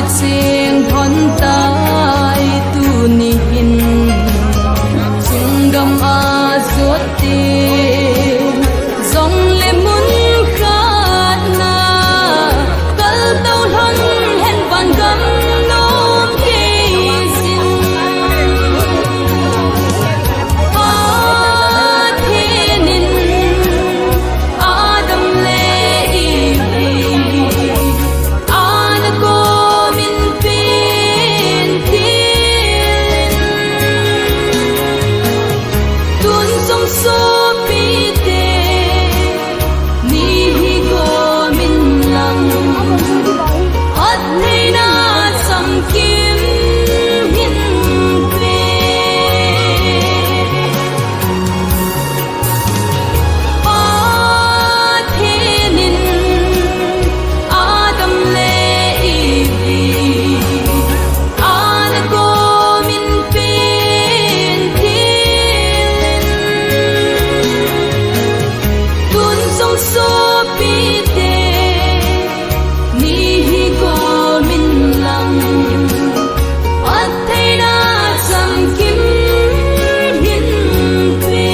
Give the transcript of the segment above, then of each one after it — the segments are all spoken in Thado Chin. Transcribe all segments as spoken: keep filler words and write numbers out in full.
Sing hon tai tuni hin, sung gam a suat te, zong le mun khat na, kal to hon hen van gam nom kei sin. Pathen in Adam le Evi ana komin pen til in, tun sung sopi te ni hi komin lang, phattheina chamkim hin pe. Pathen in Adam le Evi ana komin pen til in, tun sung sopi te ni hi komin lang, phattheina chamkim hin pe.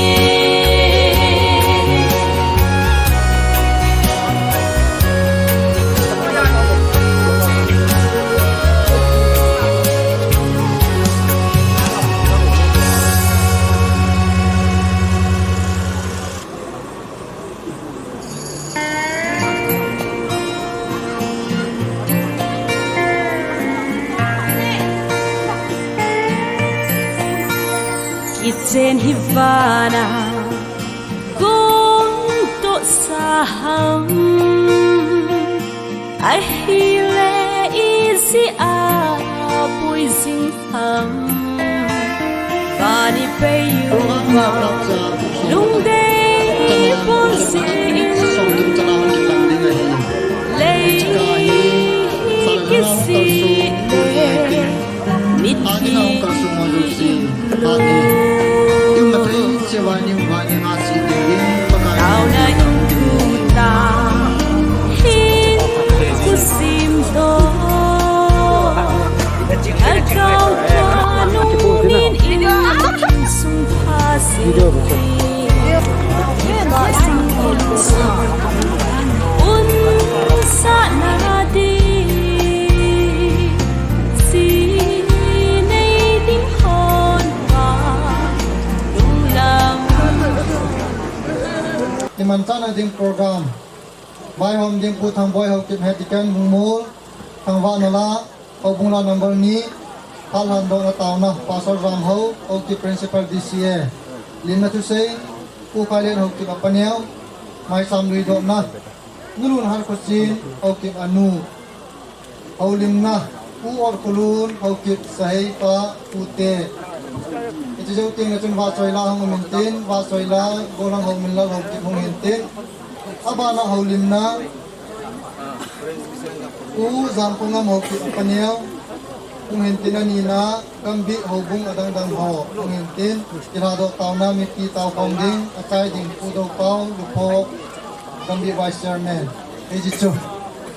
Kichen hi vana kong tohsa ham, ahile ijeh a boi jing ham. Vani pei u lungdei bol jing, lei hi kisih le mithi lo. Taona in thu ta hin kusim to, Lhagao Theng nung min in sung pha si. Un sa na di si nei ding hon pa lunglam. Iman chana ding program. Vaihom ding Pu Thangboi Haokip, Head Deacon Bungmol, Thangvahna la, Houbung la number ni, Halhan Dong a taona, Pastor Ramhao, Haokip Principal D C A, Limna Thusei, Pu Khailen Haokip a paneo, Maicham lui dotna, Nulun Harkhusin, Haokip a nu, Houlimna, Pu Orkhulun, Haokip Sahei pa, Pu te. Hiche jou teng le chun Vahchoi la hung um intin, Vahchoi la, Golang Houminlal Haokip hung hintin. Abana houlimna, U Jamkhongam Haokip a paneo, hung hintin, anina, Gambih houbung adang dang ho, hung hintin, kilhadoh taona mipi taokhom ding, achai ding Pu Dopao, Lupho, Gambih Vice Chairman. Hiche chu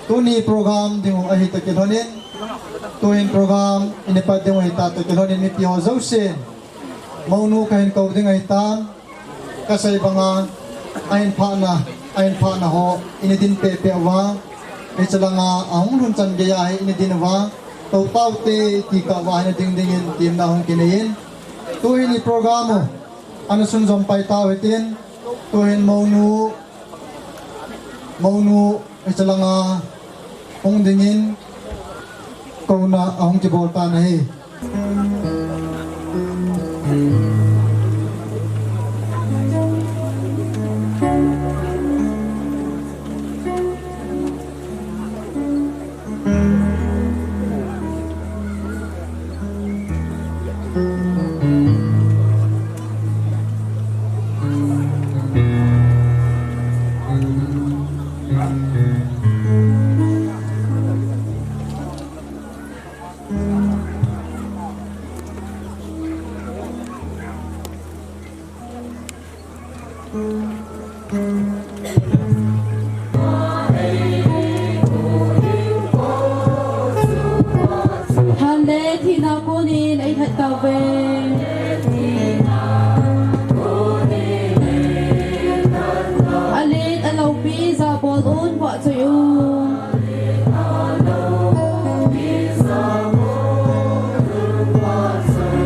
tuni program ding u ahi toh kilhonin, tuhin program ina pat ding u ahi ta toh kilhonin mipi ho jousen, mounu kahin kou ding ahitan, kasei banga, ahin phahna, ahin phahna ho, ina din pehpeh uva, hiche langa, ahung lhun chan geiya hi ina din uva, tou taute, ti kah uva hi ina ding dingin, temna hung kinei in. Tuhin i program u, ana sunjom pai tau hitin, tuhin mounu, mounu, hiche langa, hung dingin, kouna, ahung kibol tan ahi. Le thina konin ei that tauve. Alet aloupi jabol un vahchoi un.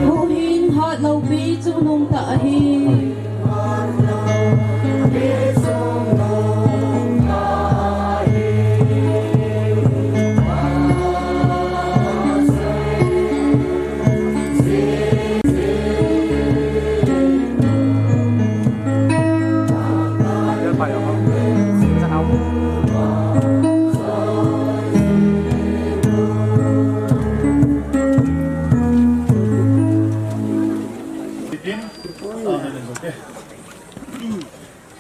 Huhhing hat loupi chungnung tah ahi. Amen.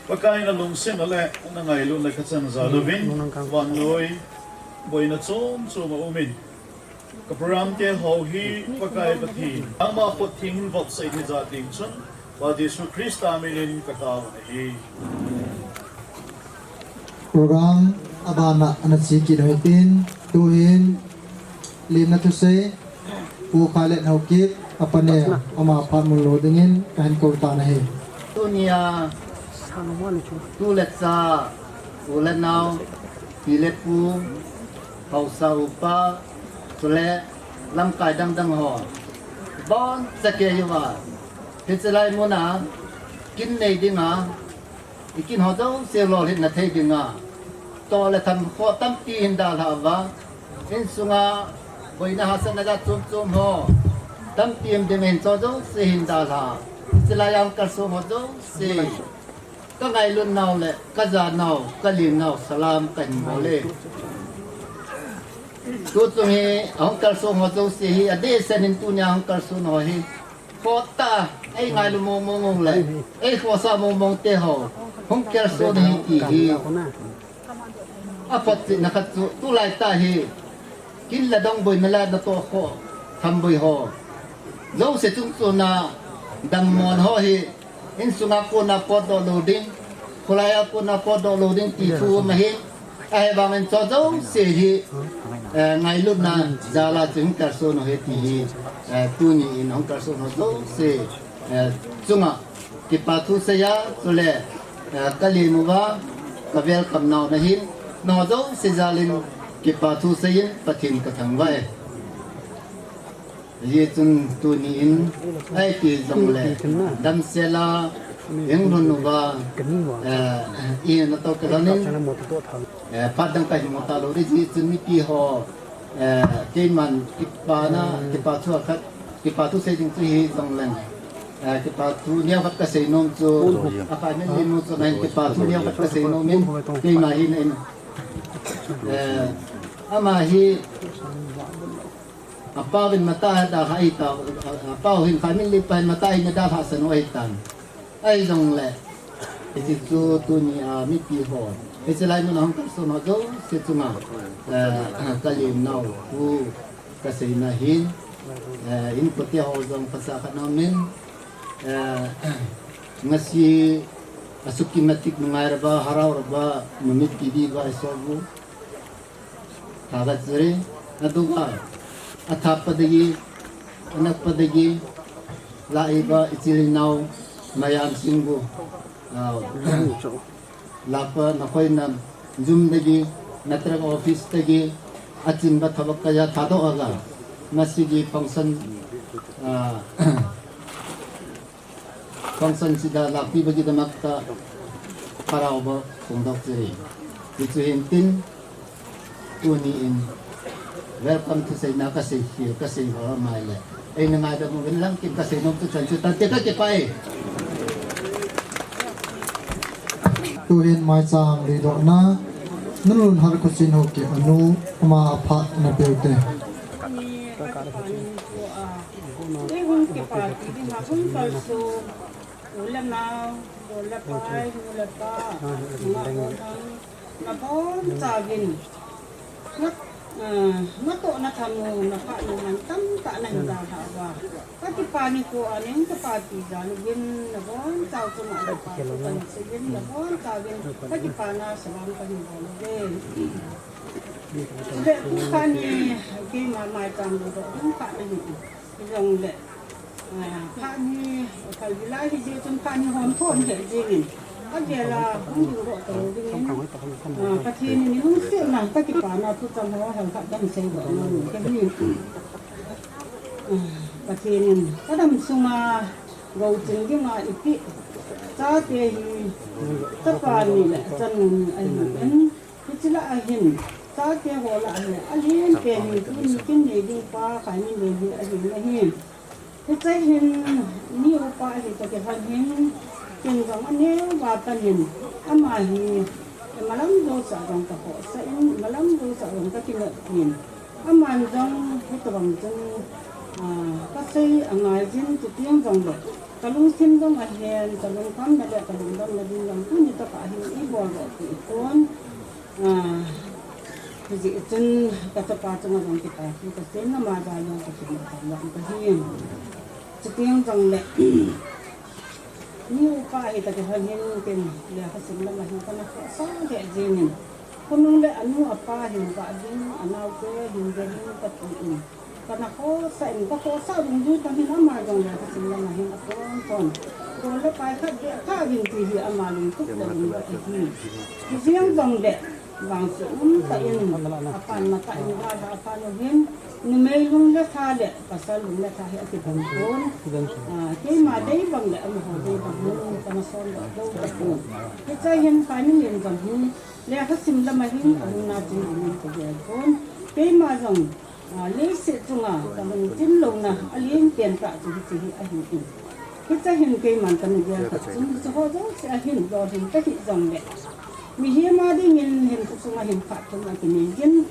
Pakai na lungsetna le na ngailutna kachan jal uvin, vannoi boina chom chom a umin. Ka program te ho hi Pakai Pathen, ama khut theng in vopsah in hijat ding chun, Pa Jesu Christa minin ka tao ahi. Program abana ana che kit u hitin, tuhin, lemna thusei, Pu Khalet Haokip, apaneo, ama phat mun lo dingin, kahin kou tan ahi. Tunia, tu le cha, u le nao, pi le pu, haosa upa, chule lamkai dang dang ho. Boncha kei uva, hiche lai muna, kin nei dinga, i kin ho jouse lolhinna thei dinga, toh le tham ho tampi hin dalha uva, insunga, boina hahsatna jat chom chom ho, tampi um ding ahin, chu jouse hin dalha. Hiche lai a hung kalsong ho jouse, ka ngailutnau le ka janau, ka lemnau, salam kahin bol e. Tuchung hi ahung kalsong ho jouse hi, adehset in tunia hung kalsong ho hi, khohtah a ei ngailu mong mong u le, ei khohsah mong mong te ho, hung kalsong hi ti hi, aphotchetna khat chu, tulai tah hi, kin le dong boina le natoh khoh, thamboi ho, jouse chungchona, dammo ho hi, insunga kona potdoh lou ding, kholai a kona potdoh lou ding ti thu um ahi. Ahivangin chu jouse hi, eh, ngailutna jal a chu hung kalsong u ahi ti hi, eh, tuni in hung kalsong ho jouse, eh, chunga kipa thu seiya, chule, eh, ka lem uva, ka welcome nau nahin, nangho jouse jal in kipa thu seiyin Pathen ka thangvah e. Hijeh chun tuni in, ahi ti jongle, damsel a, hung lhun uva, eh, i natoh kilhon in, eh, phat dang kahin mu talou ding, hijeh chun mipi ho, eh, keiman kipana, kipa thu khat, kipa thu sei ding chu hi jongleng, eh, kipa thu neo khat ka sei nom chu, akhai min lim nu chu nahin kipa thu neo khat ka sei nom in, keima hi nahin, eh, ama hi, Apau hin matah a dalha ahitan, apau hin family pa hin matah a dalhasah u ahitan. Ahijongle, hiche chu tunia mipi ho, hiche lai mun a hung kalson ho jouse chunga, eh, ka lemnau thu ka seina ahin, eh, inkote ho jong phatsah khat na umin, eh, ngasi asuk kimatik nungai raba, harau raba, numit kibi ba isobu. Thaga chiri, aduga, athap padagi, anak padagi, laiba ichil inau, mayam singbu, ah, lapa nakhoi nam, jum dagi, natrak office dagi, achinba thabak kaya thadoh aga, masigi function, ah, Function chida lakpiba kidamakta, harauba phongdoh chiri. Hichu hintin, tuni in, welcome thuseina kasei khel, kasei ho maile. Eina ngaidam uvin lang kin kasei nom chu chan chu tante, kakipah e. Tuhin maicham leidohna, Nunlunhar Khochin Haokip anu, ama aphat na peute. Kei hung kipa ti ding a hung kalson, u le nao, u le pai, nu le pa, nungah nu nang, nabonchauvin, na, ah, natoh natham u, naphah u man tamtah nahin dalhah uva. Kakipa nikho a nang kipa ti jal uvin, nabonchau chunga kipa thu kahin seijin, nabonchauvin, kakipana salam kahin bol uve. Chule tu khat ni keima maicham lou doh ding khat ahi. Hijongle, ah, khat ni, kal gila hi jeh chun khat ni hon thon he jingin. Agel a hung ding doh to dingin. Ah, Pathen in lungsetna kakipana thuchang ho hel khat dam sei doh nom kahi. Ah, Pathen in kadam sunga gou ching dinga ipi chate hi chapa ni le chanu ni ahin. Hiche lah a hin, chate ho lah a hin, alen pen hi, tuni kin nei ding pa, Khaimilun hi ahin ahi. Hiche hin, ni upa hi toh kilhon hin, ken jong aneo va pan hin, ama hi, imalam jousea jong kakhohsah in, imalam jousea jong kakinep in. Aman jong, hitobang chun, ah, kasei angai jin, chuteng jongle, kalungthim jong ahen, kalungkhamna le, kalungdamna ding jong, tuni tokah hin, ibol doh pi pon. Ah, hijeh chun kachapa chunga jong kipathu kasei, ama jal jong kakipa jong kahi. Chuteng jongle, ni upa hi kakihon hin ken lekha sim lama hin kana khohsah lheh jengin. Khonung le anu apa hin vah ding, anaote hin ve ding kati in. Kana khohsah in, kakhohsah dungjui tah hin ama jong lekha sim lama hin aton ton. Kol le pai khat beh kha vin ti hi ama lungtup tah in ahi. Hijeng jongle, vangset umtah in, apan matah in, gal a apan u hin, numei lung le tha le, pasal lung le tha hi akidang pon. Ah, keima dei bang le, amaho dei bang hin, kana son doh lou tapon. Hiche hin family in jong hin, lekha sim lama hin, ahung na chun in kagel pon. Keima jong, ah, leiset chunga kalungthim louna alen pen tah chu hiche hi ahi in. Hiche hin keiman kana gel khat chun hiche ho jouse ahin lolhing kahi jongle, mihem a dingin hinkho sunga hin phat thum akinei jin,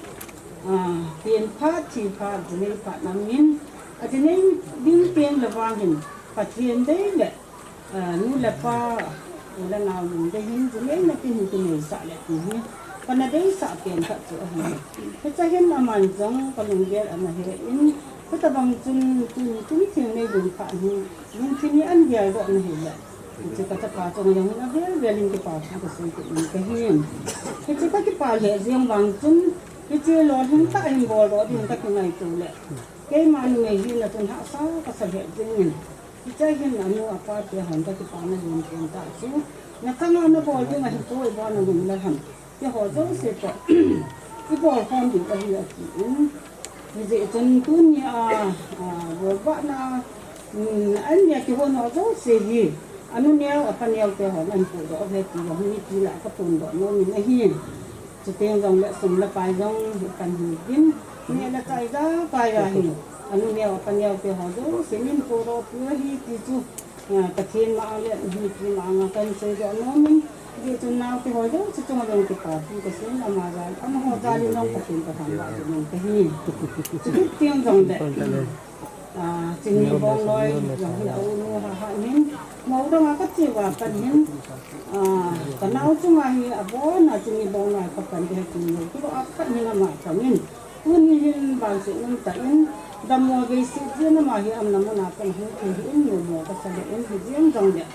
ah, pen phat, thi phat, jinei phat namin, ajinei ding pen le vang hin Pathen dei le, ah, nu le pa, u le nao lungdei hin, jinei na kin hin kineisah le ti hi kana deisah pen khat chu ahi. Hiche hin aman jong kalunggel ana he in, hitobang chun tuni kin thingnei ding phat hi, lungthim hi an gel doh na hile, hiche kachapa chunga jong hin avel vel in kipa thu kasei kit in kahi. Hiche kakipa lheh jeng vang chun, hiche lolhing tah hin bol doh ding kakingaito le, keima numei hina chun hahsa kasa lheh jengin. Hiche hin anu apa te hon kakipana len pen tah chu, nachanga nabol ding ahipoi, ibol na lum le ham, keiho jouse toh ibol khom diu ahi atin. Hijeh chun tunia, ah, bolvahna, um, an nia kihon ho jouse hi, anu neo apa neo te hon ahin podoh uve ti jong hi mipi lah a kaphondoh nom in ahi. Chuteng jongle sum le pai jong hi kan hi din, neh le chah ijakai a hi, anu neo apa neo te ho jouse min podoh piu ahi ti chu, ah, Pathen ma-anga le mipi ma-anga kahin seidoh nom in, hijeh chun naote ho jouse chunga jong kipa thu kasei in, ama jal, amaho jal in jong Pathen kathangvah in kahi. Chuteng jongle, ah, Chingni Bongloi jong hi a-unu Hahat hin, mou danga kache uva pat hin, ah, kanao chunga hi abona Chingni Bongloi kapan ding ahi ti jong, kilo a pat hin ama pang in. Tuni hin vangset umtah in, dammo veiset jin ama hi amna muna pan hung thei hi in, nommo kasa le in, hijeng jongle,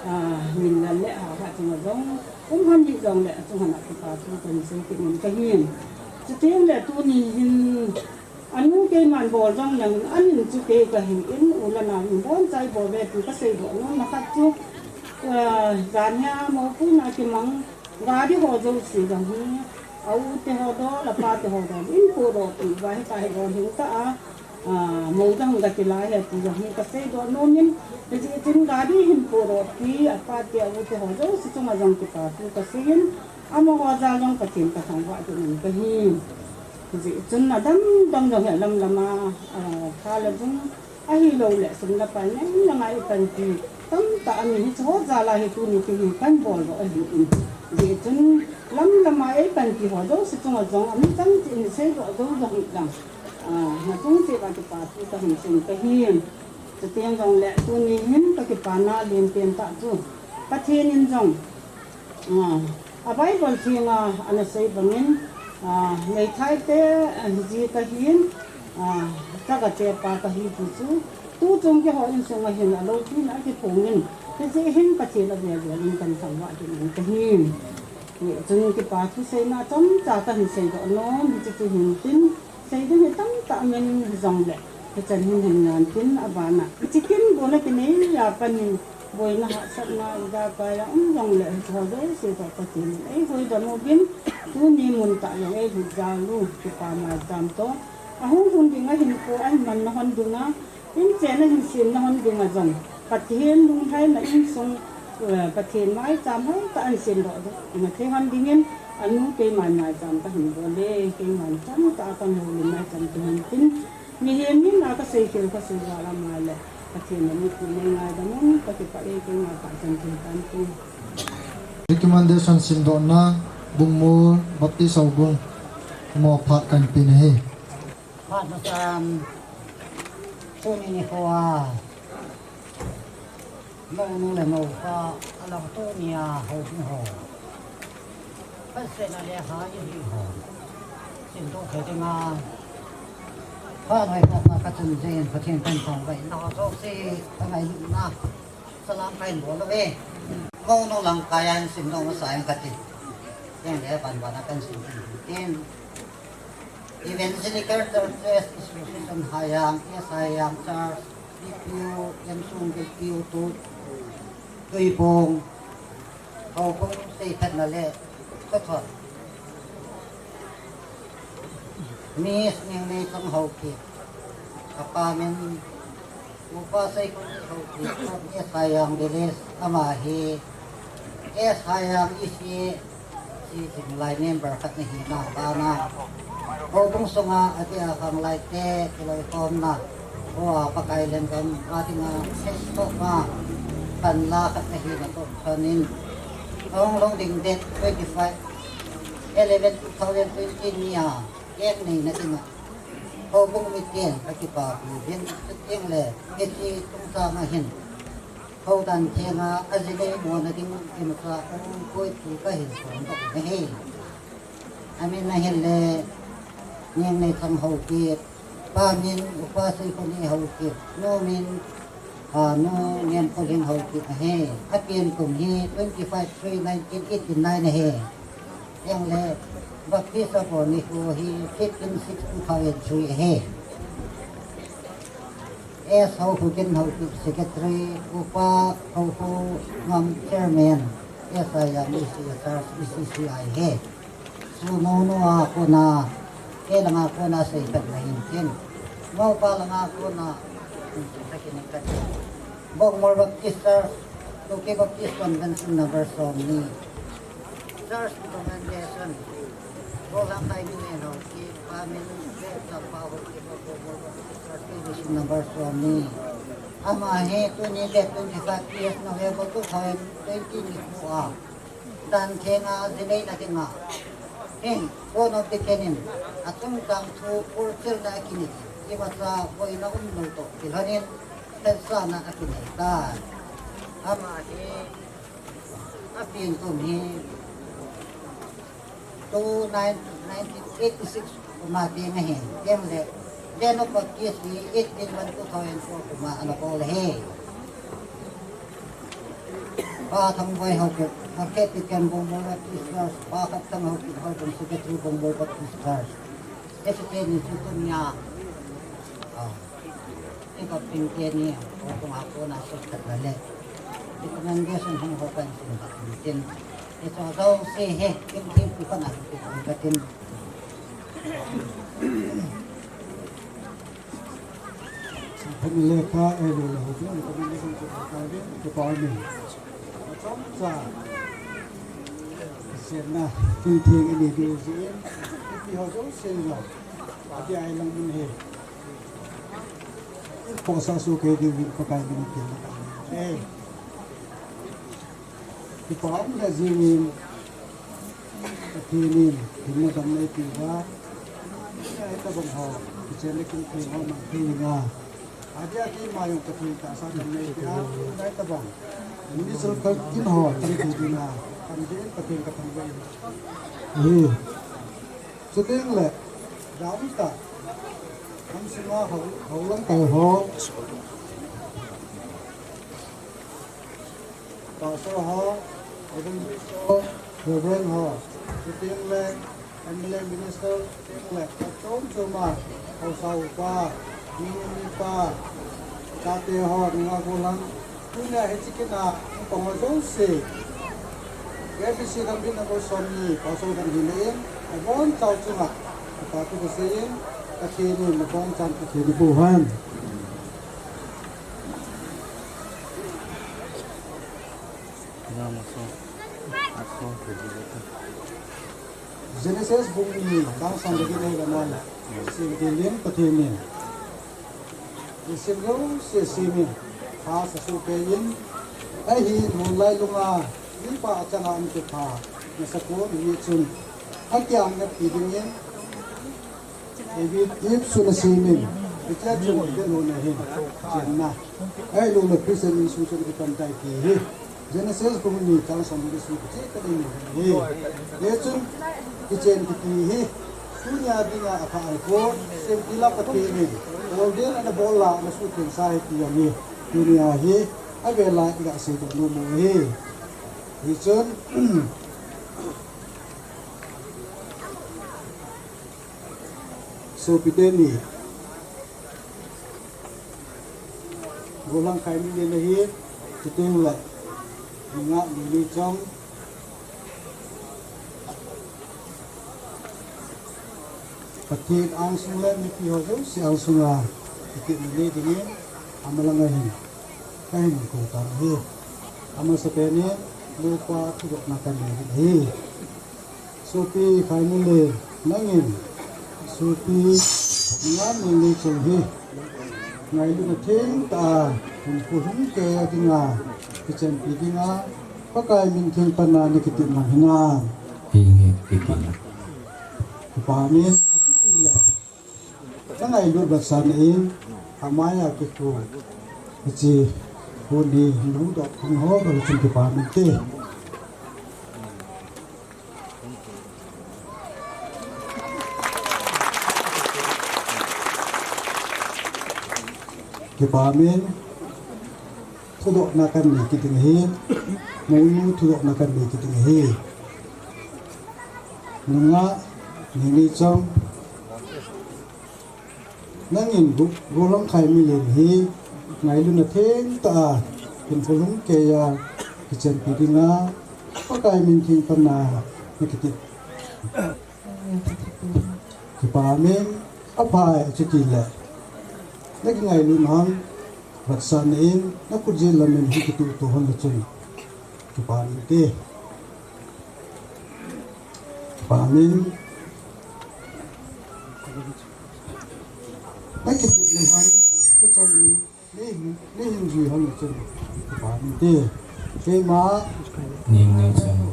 ah, Minlal le Hahat chunga jong um hon hih jongle, achunga kipa thu kahin sei kit in kahi. Chuteng le tuni hin, anu keiman bol jong leng, anin chu kei kahi in, u le nao in boncha ibol uve ti kaseidoh nomna khat chu, ah, janhia mopohna kimang, gari ho jouse jong hi, a-u te ho dol, apa te ho dol in podoh pi uva, hitia hi lolhing tah a, ah, mou dang gakila hi ati jong hi kaseidoh nom in, hijeh chun gari hin podoh pi, apa te, a-u te ho jouse chunga jong kipa thu kasei in, amaho jal jong Pathen kathangvah kit in kahi. Hijeh chun adam dang jong hi alam lama, ah, tha le jung, ahilouleh sum le pai ngai ngai ipanpi tamtah amin, hiche ho jal a hi tuni kin hi kahin bol doh ahin. Hijeh chun lam lama eipanpi ho jouse chunga jong amin chang cheh in seidoh jou jong hih lang, ah, nachung cheh uva kipa thu kahin sei in kahi. Chuteng jongle tuni hin kakipana lenpen tah chu Pathen in jong, ah, a Bible thenga ana sei bangin, ah, meithai te, ah, ji kahin, ah, chaga chepa kahi ti chu, tuchung keiho insunga hin aloupina akiphongin, hijeh hin Pathen avel vel in kahin thangvah kit in kahi. Chun kipa thu seina chomcha kahin seidoh nom, hiche chu hin tin, sei ding hi tamtah um in hijongle, hichan hin hin ngan tin abana. Hiche kin bu na kinei a panin, boina hahsatna ijakai a um jongle, hiche ho jouse toh Pathen in eihuhdoh uvin, tuni mun tah jong eihuhjal u, kipa maicham toh. Ahung lhun dinga hinkho ahin manna hon dinga, inchen a hin semna hon dinga jong, Pathen lunglhaina insung, eh, Pathen maicham hoitah a hin semdoh ding athei hon dingin, anu keiman maicham kahin bol e, keiman chomcha a kahoulim maicham kahin tin, mihem in a kasei khel kasei val a male, Pathen in neipu neingaidam un, kakipah e, keima pachan thei tan tin. Recommendation simdohna, Bungmol Baptist Houbung, mo phat kahin pe ahi. Phat masang, tuni nikho a, mounu le moupa, alangto nia houbung ho, Pathen a lekha ihi ho, simdoh thei dinga, phat hoi phat a kachun jeng in Pathen kahin thangvah in, nangho jouse kangailutna salam kahin bol uve. Mounu langkaiya hin simdoh masa inge kati. Hijeng le banban a kahin sim tin. Evangelical Churches Association Haiyang, S Haiyang Church, B P U, Lemsung B P U tu, Tuibong, houbung seiphatna le, kathot. Miss Ningneitang Haokip, apa min, Upa Seikhonei Haokip, from S Haiyang Village, ama hi S Haiyang E C A, C Singlai member khat ana hina bana, houbung sunga adeh a khanglai te kiloikhomna, ho a Pakai lenggam a dinga, Facebook a panla khat ana hina toh chun in, ahung lhung ding date twenty-five eleven two thousand twenty ni a, keng neina dinga, houbung miten kakipapi uvin, chuteng le, hiche chungchang a hin, houdan thenga, ajinei mona ding imacha ahung koi thu kahin phongdoh u ahi. Amin ahile, Ningneitang Haokip, pa min Upa Seikhonei Haokip, nu min, a, Nu Nemkholhing Haokip ahi. Apen kum hi twenty-five three nineteen eighty-nine ahi. Hijeng le, baptize abol nikho hi fifteen six two thousand three ahi. S Haokhugen Haokip, Secretary, Upa Haokhugen Chairman, S Haiyang E C A Church, E C C I ahi. Chu mounu a kona, kei langa kona seiphatna hin tin, moupa langa kona, Bungmol Baptist Church, Kuki Baptist Convention number somni. Church recommendation, Golhangkai Ningneitang Haokip, pa min, Bungmol Baptist Church, K B C number somni. Ama hi tuni date twenty-five November two thousand twenty nikho a, dan thenga ajinei na dinga, hin, Cone of the King in, achungchang thu purchilna akinei, imacha boina umlou toh kilhonin, hetsahna akinei tai. Ama hi, apen kum hi, two nine nineteen eighty-six kum a teng ahi, hijeng le, Date of Baptism hi eighteen one two thousand four kum a ana bol ahi. Pa Thangboi Haokip, Haokip Tiken Bungmol Baptist Church, Pa Khatthang Haokip, Haokip Secretary Bungmol Baptist Church. Hiche teni chu tunia, ah, i baptism teni, houbung a kona seiphatna le recommendation hung ho kahin simdoh in tin. Hiche jouse hi, kin tin pi kona hin tin katin. Phamle kha, eh, lo, lo, ho, lo, lo, department. Chomcha. Sena, tin theng ini di uji. Pi ho jo sen lo. Adi ai lang mun he. Ko sa su ke di win ko kai min tin. Eh. Kipa um le jingin, Pathen in, hinna damna eipeuva, hitabang ho, kichenna kin theng ho mang thei inga. Adia keima jong Pathen tahsa damna eipea, hitabang. Minister kin ho, tam thei dinga, tam thei in Pathen kathangvah in. Ahi. Chuteng le, dam ta, ham sima ho, ho lang kai ho. Pastor ho, evangelist ho, Reverend ho, chuteng le M L A Minister, chuteng le chom chom a, haosa upa, mi ni pa, chate ho, nunga gollhang, tunia hiche kin a, hung pang ho jouse, K B C gambih number somni, Pastor Danghi le in, abonchau chunga, kipathu kasei in, Pathen in nabonchauvin Pathen in boh hen. Genesis bung ni, chang som le get a kon a, Pathen in, Pathen in, Pathen in, Pathen in, pha asa soh kei in, ahin, hon lailunga, mipa achanga um chu pha, nasakon ahi chun, akiang napi dingin, Eve, Eve sun asemin, hichea chun Eden hon ahin, chenna. Ahilou le Christian insung chun kipan tai ti hi. Genesis bung ni chang som le get a kon a ahin. Hichun, kichen kiti hi. Tunia dinga athah ahipoi, semtil a Pathen in, ordain ana bol a, ana suhtheng sa ahi ti ahi. Tunia hi, avel a iga seidoh nom u ahi. Hichun, Sopi teni, gollhang Khaimilien ahi, chuteng le, nunga Neilechong, Pathen angsung le mipi ho jouse angsunga, kitepna nei dingin, amalang ahin, kahin kou tan ahi. Amasapen in, nupa thudohna kanei ding ahi. Sopi Khaimilien, nangin, sopi, nunga Neilechong hi, ngailutna thengtah a, hinkho lhung keiya dinga, kichenpi dinga, Pakai min theng pan a nakitep nang hinam. Hinge, kiti. Kipa min, achuti le, nangailut vetsahna in, amai a kikhu, hiche, honi, hung doh, hung ho, bang chun kipa min te. Kipa min, thudohna kanei kit ding ahi, mounu thudohna kanei kit ding ahi. Nunga, Neilechong, nangin gu-, gollhang Khaimilien hi, ngailutna thengtah a, hinkho lhung keiya, kichenpi dinga, Pakai min theng pan a, nakitep. Kipa min, aphai, achuti le, nakingailut hon, vetsahna in, nakhutjil lam in, hi kituh tuh hon le chun, kipa min te. Kipa min. Nakitepna hon, chuche chun, nei hin, nei hin jui hon le chun, kipa min te. Keima. Neilechong.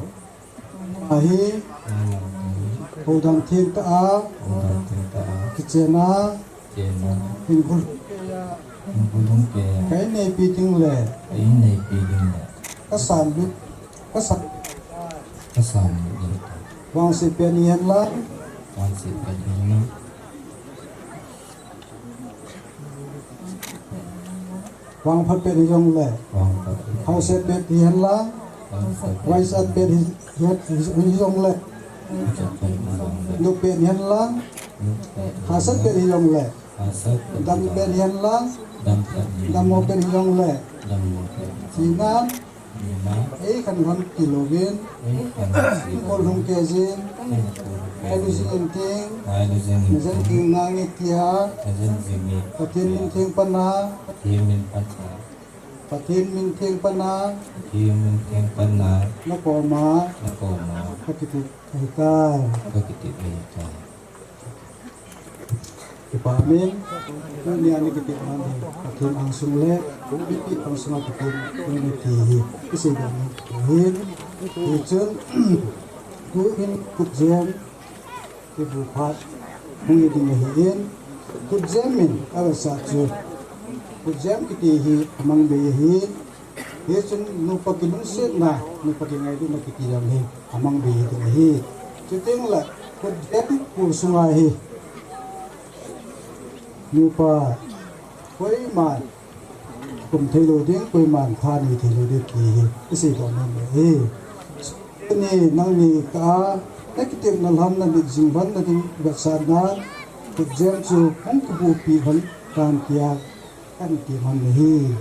Ahi. Neilechong. Houdan thengtah a. Houdan thengtah a. Kichen a. Kichen a. Hinkho lhung keiya. Hinkho lhung keiya. Ka inneipi ding le. Ka inneipi ding le. Kasan lut. Kasan. Kasan lut. Vangset pet hihen lang. Vangset pet hihen lang. Vangphat pet hijong le. Vangphat pet. Hauset pet hihen lang. Hauset pet. Vaisat pet hi, hi, hi, hijong le. Vaisat pet hijong le. Nop pet hihen lang. Nop pet. Hahsat pet hijong le. Hahsat pet. Dam pet hihen lang. Dam pet hihen lang. Dammo pet hijong le. Dammo pet. Hinam. Ei khanglhon kilouvin. Ei khanglhon kilouvin. Hinkho lhung kei jin. Hinkho lhung kei jin. Ngailu jing inting. Ngailu jing inting. Najen jing nange tia. Najen jing inge. Pathen min theng pan a. Pathen min pan a. Pathen min theng pan a. Pathen min theng pan a. Nakoma. Nakoma. Kakitep ahitai. Kakitep ahitai. Kipa min, tunia nakitep man hi, Pathen angsung le, mipi angsung a Pathen min ati hi, isei ding ahi. Hichun, tuhin kutjem, kibu phat, hung hi ding ahin, kutjem in, avetsah chu, kutjem kiti hi, amang bei ahi, Hichun nupa kilungsetna, nupa kingailutna kiti jong hi amang bei ding ahi. Chuteng le, kutjem kul sunga hi. Nupa, koiman kum thei lou ding, koiman tha nei thei lou ding ti hi, isei doh nom ahi. Ni nangni ka a, na kitepna lham na mit jing lhon na ding vetsahna, exam chu hung kibupi lhon tan tia kan ti lhon ahi.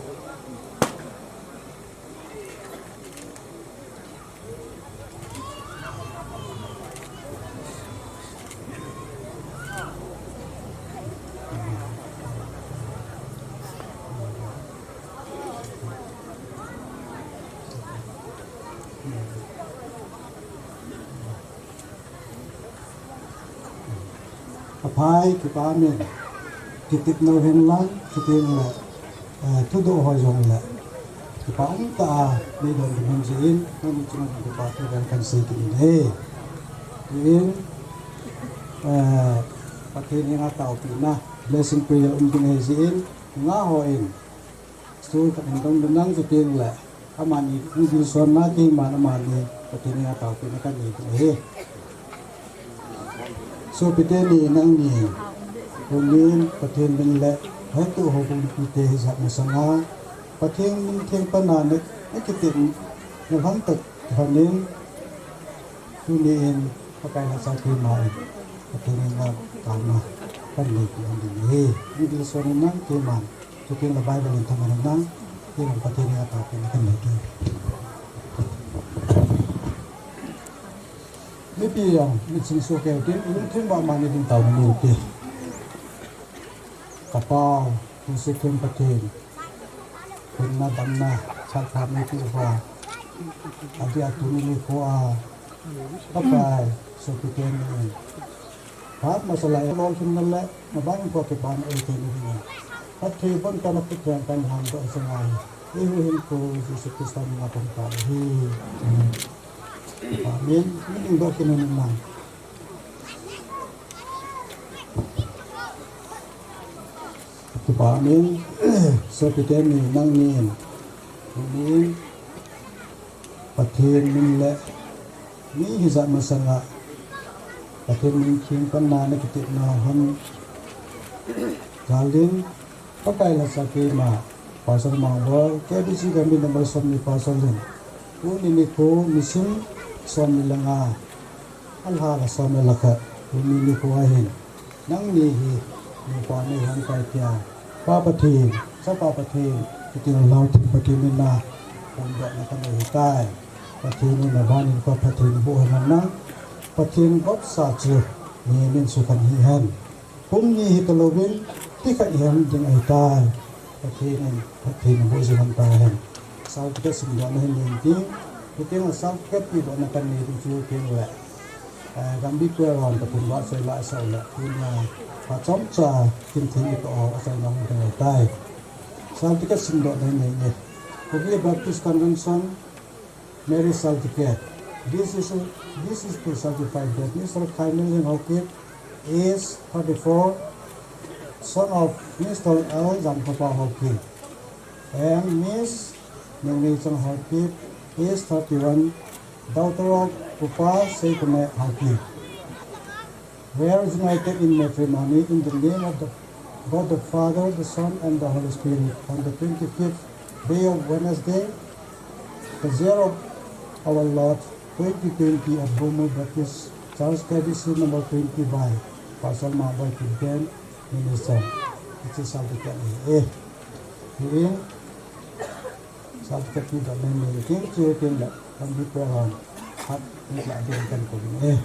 Aphai, kipa min. Kitepna hen lang, chuteng le, eh, thudoh ho jong le. Kipa um tah a, nei don ding hon jeh in, nangni chunga kipa thu kan sei kit in ahi. Tin, eh, Pathen henga taopehna, blessing prayer um ding ahi jeh in, nga hon. School khat in dong ding nang chuteng le, amani hung dilsonna keiman amani Pathen henga taopehna kan nei ding ahi. Sopite ni nangni, tunin Pathen min le, hoitu houbung mipite hijat masanga, Pathen min theng pana na, na kitepna lhon tah lhonin, tuni in Pakai lhacha keima in, Pathen henga taona kan nei ding ahi. Hung dilson in nang keiman. Chuteng le Bible in thaman in nang, keiman Pathen henga taopehna kan nei ding. Mipi jong, miching soh keu tin, ilungthim a amani ding taona nei ute. Ka Pa, lungset them Pathen, hinna damna, chatpha neipe uva, adeh a tuni nikho a, Pakai, sopite ni in. Phat masa lai a lolhinna le, nabang in kipana eite ni ding in. Phatthei bon tah a na khut theng kan lhangdoh jing ahi. Eihuhhingpu Jesu Christa min a kon tah ahi. Amen. Amen. Min dingdoh kit un nang. Kipa min, sopite ni nangnin, tunin, Pathen min le, mi hijat masanga, Pathen min theng pana na kitepna lhon jal in, Pakai lhacha keima, Pastor Mangboi, K B C Gambih number somni Pastor in, tuni nikho nisim somni le nga, alha le som le khat, tuni nikho ahin, nangni hi, nupa nei lhon tai tia, Pa Pathen, Chapa Pathen, kiti lhon Pathen min a, phongdohna kanei ahitai. Pathen in aban in ka Pathen boh hen lang, Pathen vopsa chu, mi min chu kan hi hen. Kum ni hi talouvin, ti khat hi hung ding ahitai. Pathen in, Pathen in boh jing hen tahen. Certificate simdohna hin nei ding. Chuteng le certificate pedohna kan nei ding chu teng le. Eh, Gambih Pherzawl Pathen vahchoi la asah le. Tun, eh, phat chomcha kin thei ni to asah na hung ding ahitai. Certificate simdohna hin nei ding. Kuki Baptist Convention, Marriage certificate. This is, this is to certify that Mister Khaimilhing Haokip, age thirty-four, son of Mister L Jamthapa Haokip, and Miss Nengleichang Haokip, age thirty-one, daughter of Upa Seikone Haokip. Were united in matrimony in the name of the God the Father, the Son, and the Holy Spirit on the twenty-fifth day of Wednesday, the year of our Lord, twenty twenty, at Bumu Baptist Church, K B C number twenty by Pastor Mangboi Kimten, Minister. It is all the eh. Certificate pedohna hin nei ding, chuteng le Gambih Pherzawl khat ni la ding kan ko ding e.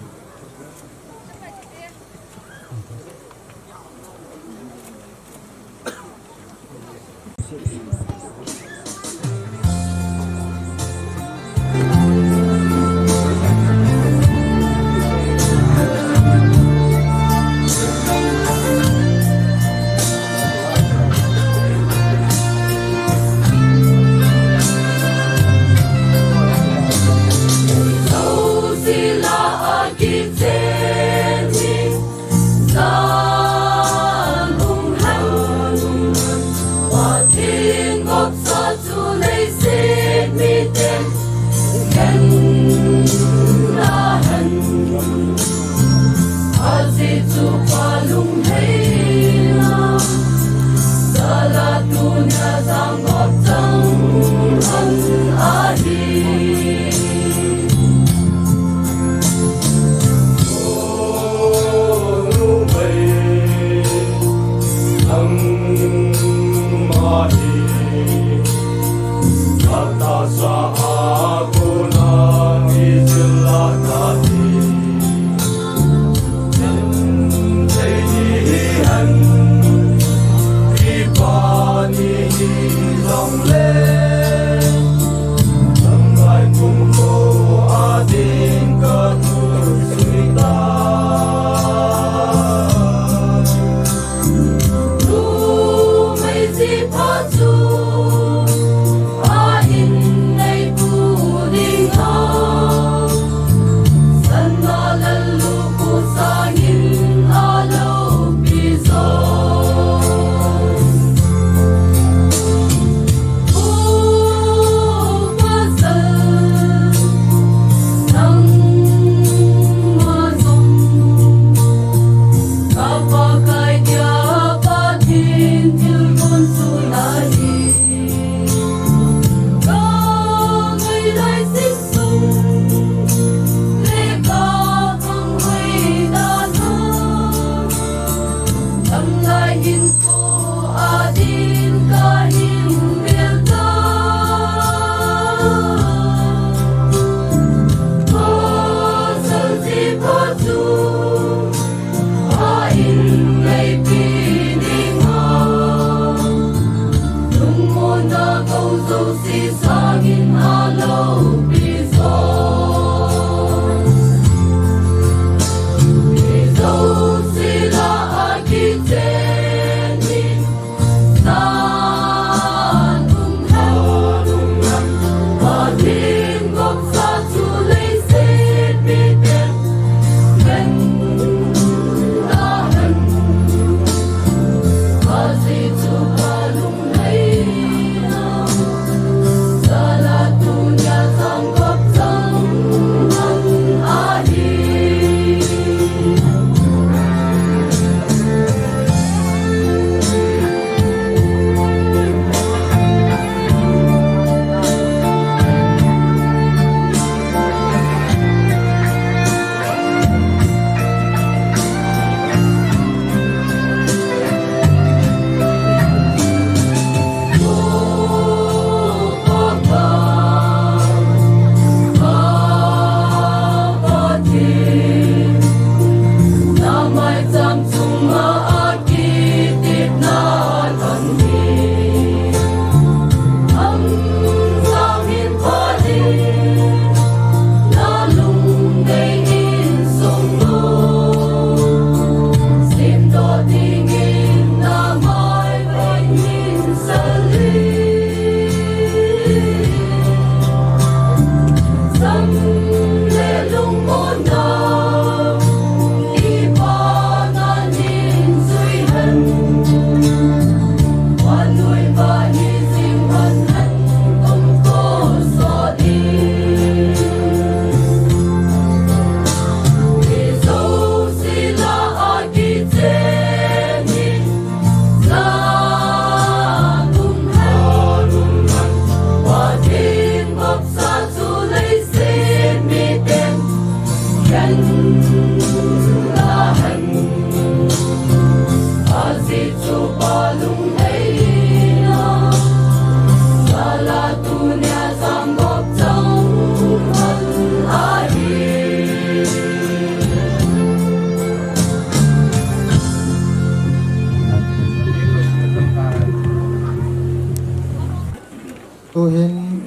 Tuhin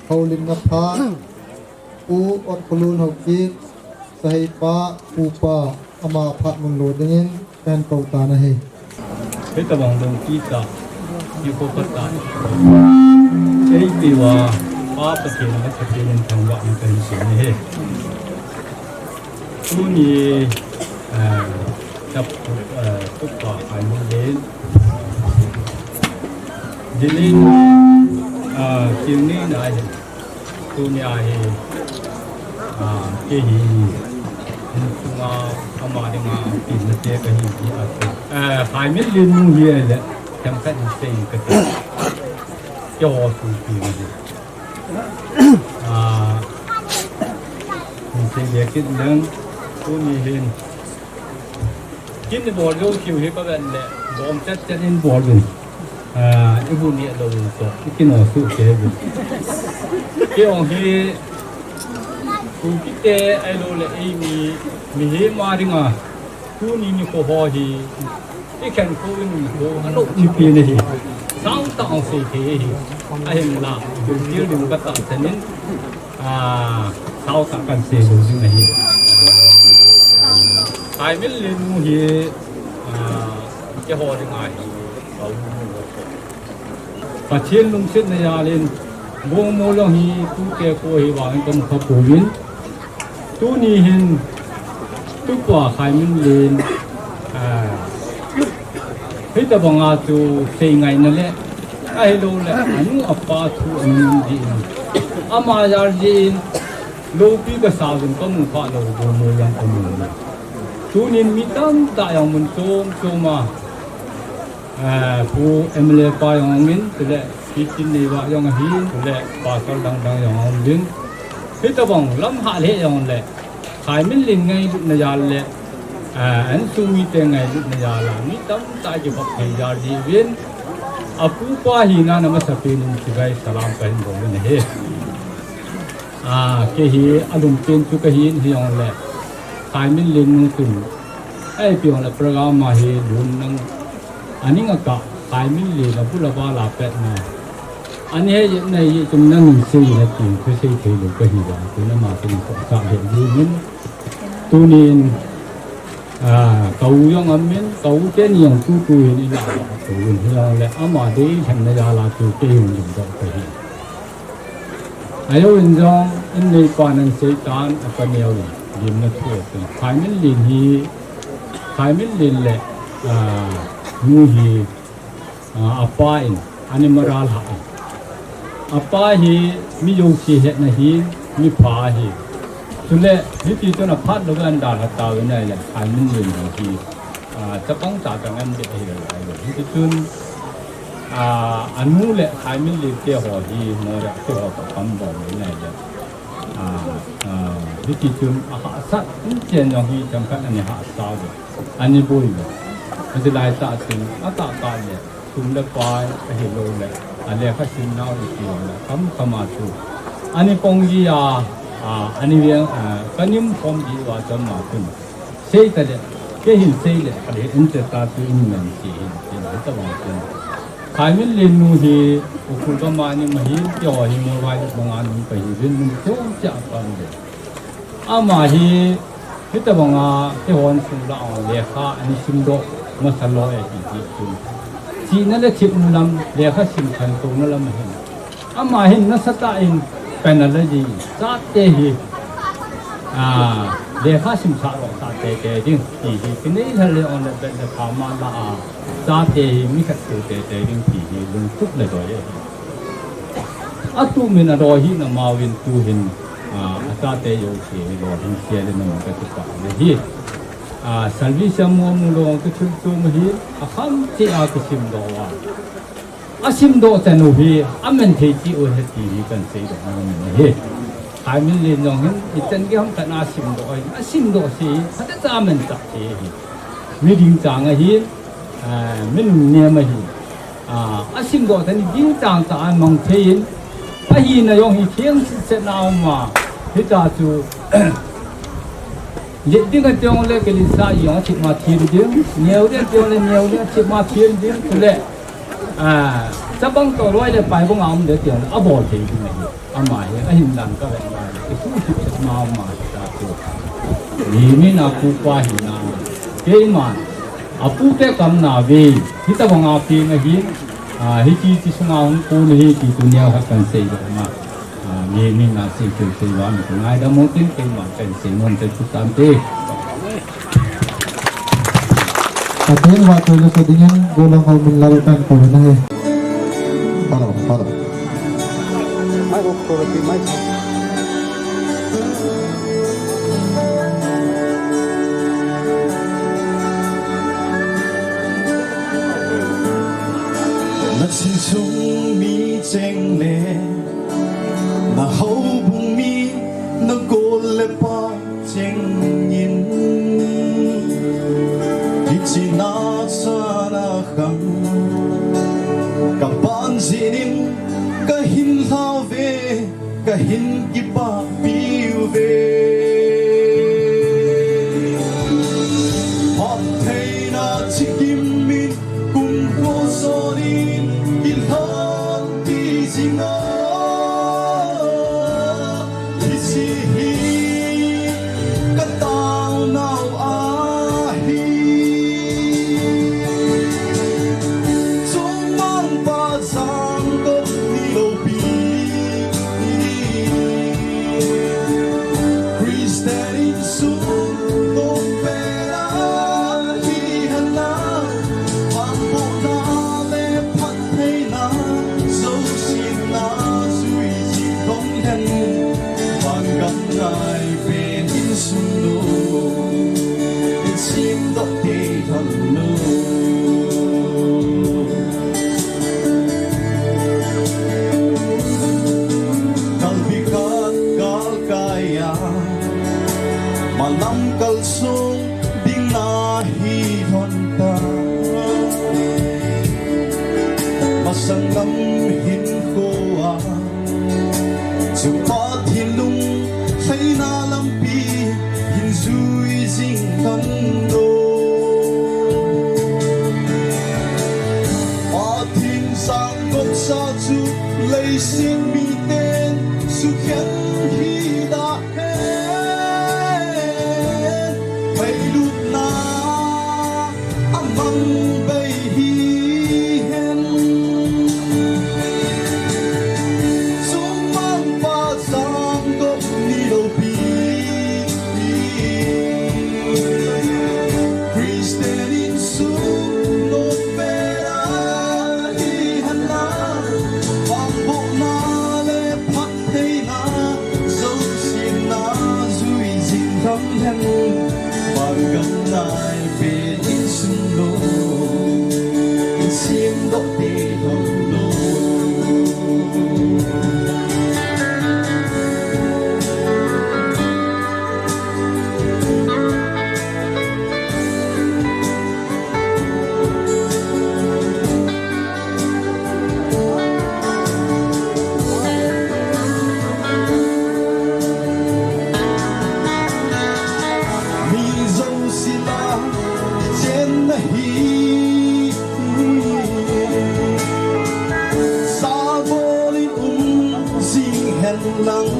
houlimna phat Pu Ot Kholun Haokip, Saheipa, Pupa, ama phat mun lo dingin kahin kou tan ahi. Hitabang dong kita, i ko pata. Ei piwa, Pa Pathen, Pathen in thangvah in kahin sei ahi. Tuni, eh, tap, eh, tupa kan din. Dinin, ah, kini na ahi. Tuni ahi, ah, kei hi, nunga ama dinga, kei na te kahi, ah, eh, hai min lin mu hi le, themkhat in sei kati. Keiho supi hi. Ah, in sei le kit nang, tuni hin. Kin ni bol jo kiu hi ka ven le, bom chat chat in bol ven. Ah, i bu ni lo to, i kin o su ke ven. Kei ong hi, ku kite ai lo le ei mi, mihem a dinga, tuni nikho ho hi, i khen ko in nikho, a lo chi pi le hi. Sang tah hung sei thei ahi. Ahinla, thil ding ka tahsan in, ah, sang tah kan sei lou ding ahi. Khaimillen nu hi, ah, keiho ding ahi. Pathen lungsetna jal in, Bungmol jong hi, tute ko hi vang in kamu kha pouvin. Tuni hin, tupa Khaimillen, ah, hitabanga chu sei ngaina le, ahilouleh, anu apa thu amin ding in. Ama jal ding in, loupi kasa uvin kamu kha lou, Bungmol jong kamu. Tunin mi tamtah jong mun chom chom a, Eh, Pu M L A pa jong aum in, chule Pi Tinneiva jong ahin, chule pastor dang dang jong aum in. Hitabang lam hah le jong le, Khaimillen ngailutna jal le, eh, insung mite ngailutna jal a, mi tamtah kibang thei jal ding uvin, apupa hina a masapen in chibai salam kahin bol in ahi. Ah, kei hi alungpen chu kahin, hijongle Khaimillen nu chun, eh, ipi jongle program a hi lungdong, aning a kah, Khaimillen abul abal a petna. Ani he jep na hi chun nangin sei na tin, ka sei thei lou kahi ba, tuna ama chun ka sa he ji min. Tunin, ah, ka u jong aum in, ka u teni jong tutu hin ila ba, ka u hin hijongle ama deilhenna jal a chu kei hung lungdoh kahi. Ajou in jong, inneipan asei tan, apa neo in, gimna thu atin. Khaimillen hi, Khaimillen le, ah, nu hi, ah, apa in, ani maral ha in. Apa hi, mi jouse hetna hi, mi pha hi. Chule, hiti chun aphat lou a dalha tauvin ahile, Khaimillen hi, ah, chapang cha cha ngen beh ahi lou lai lou. Hiti chun, ah, anu le Khaimillen te ho hi, mo le te ho ka kam bol ni nai le. Ah, ah, hiti chun ahahsat, in chen jong hi chang khat ani hahsa ve. Ani boi ve. Hiti lai tah chun, atah tah le, sum le pai, ahilouleh, alekha sim nau iti le, kam kama chu. Ani pong ji a, ah, ani veng, ah, kanim khom ji uva chun ma chun. Sei ta le, kei hin sei le, ale in te ta tu in men si hin, hin ta bang tu. Khaimillen nu hi, Ukhrul gam a ni ma hi, keiho hi Mualvai le bang a ni pa hi, vin mun chom cha pan le. Ama hi, hitabang a, keihon sung la a, lekha ani simdoh masa lou e ti ti tu. Chihna le themna lam, lekha sim khantouna lam hin. Ama hin nasatah in penalty, chate hi, ah, lekha simsah lou chate te ding, ti hi, kinei lhal le on le bet le pha ma la a, chate hi, mi khat tu te te ding, ti hi, lungtup le doi ahi. Atu min a doi hi na ma vin tu hin, ah, achate jouse hi lou hin sia le na ma ka tu pa le hi. Ah, service a mu mu lou tu thil tu ma hi, akham ti a kisim lou a. Asimdoh chan u hi, amen thei chi u ahi ti hi kan seidoh nom ahi. Khaimillen jong hin, ichan gei ham khat a asimdoh ahi, asimdoh si, phatecha amen chah thei ahi. Mi ding chang ahi, ah, mi nunnem ahi. Ah, asimdoh chan ding chang tah a mang thei in, ahina jong hi theng set set na um a, hita chu, Jet ding ati jongle, kilisa jong athip ma thim ding. Neo ding ati jongle, neo ding athip ma thim ding. Chule, ah, chabang toh loi le pai bang a um ding ati jongle, abol thei ding ahi. Ama hi, ahin dan ka vet ma le, kisu thip set ma um ma ta tu. Mi, mi na pu pa hi na. Keima, apu te kam na ve. Hitabang a pi na hi. Ah, hiti ti sunga hung pu na hi, ti tu neo khat kan seidoh ma. Ah, mi, mi na sei, sei, sei, wan, ngaidam mo tin, keima, ken sei, mon, ken tu tan te. Pathen vahchoi le sa dingin, gollhang ho min la tan ko na he. Hello, hello. Na sinsung mi cheng le, na houbung mi, na gol le pa cheng in, hiche na sana khang, ka pan jin in, ka hin lha ve, ka hin kipah piu ve. Phattheina chikim in, kum ko son in, Sanglam hinkhoa chu Pathen lunglhaina lampi hin jui jing kanlou. Pathen sang gopsa chu leiset miten sukhen hida hen, meilutna amang bei hihen. Sumang pasang gop ni loupi, Christian insung gop bera hihen lang, pangbohna le phattheina jousen na jui jing tham hen. Bangam nai pen insung lou, insim doh te lou. Mi jouse la chenna hi, sabol in um jing hen lang.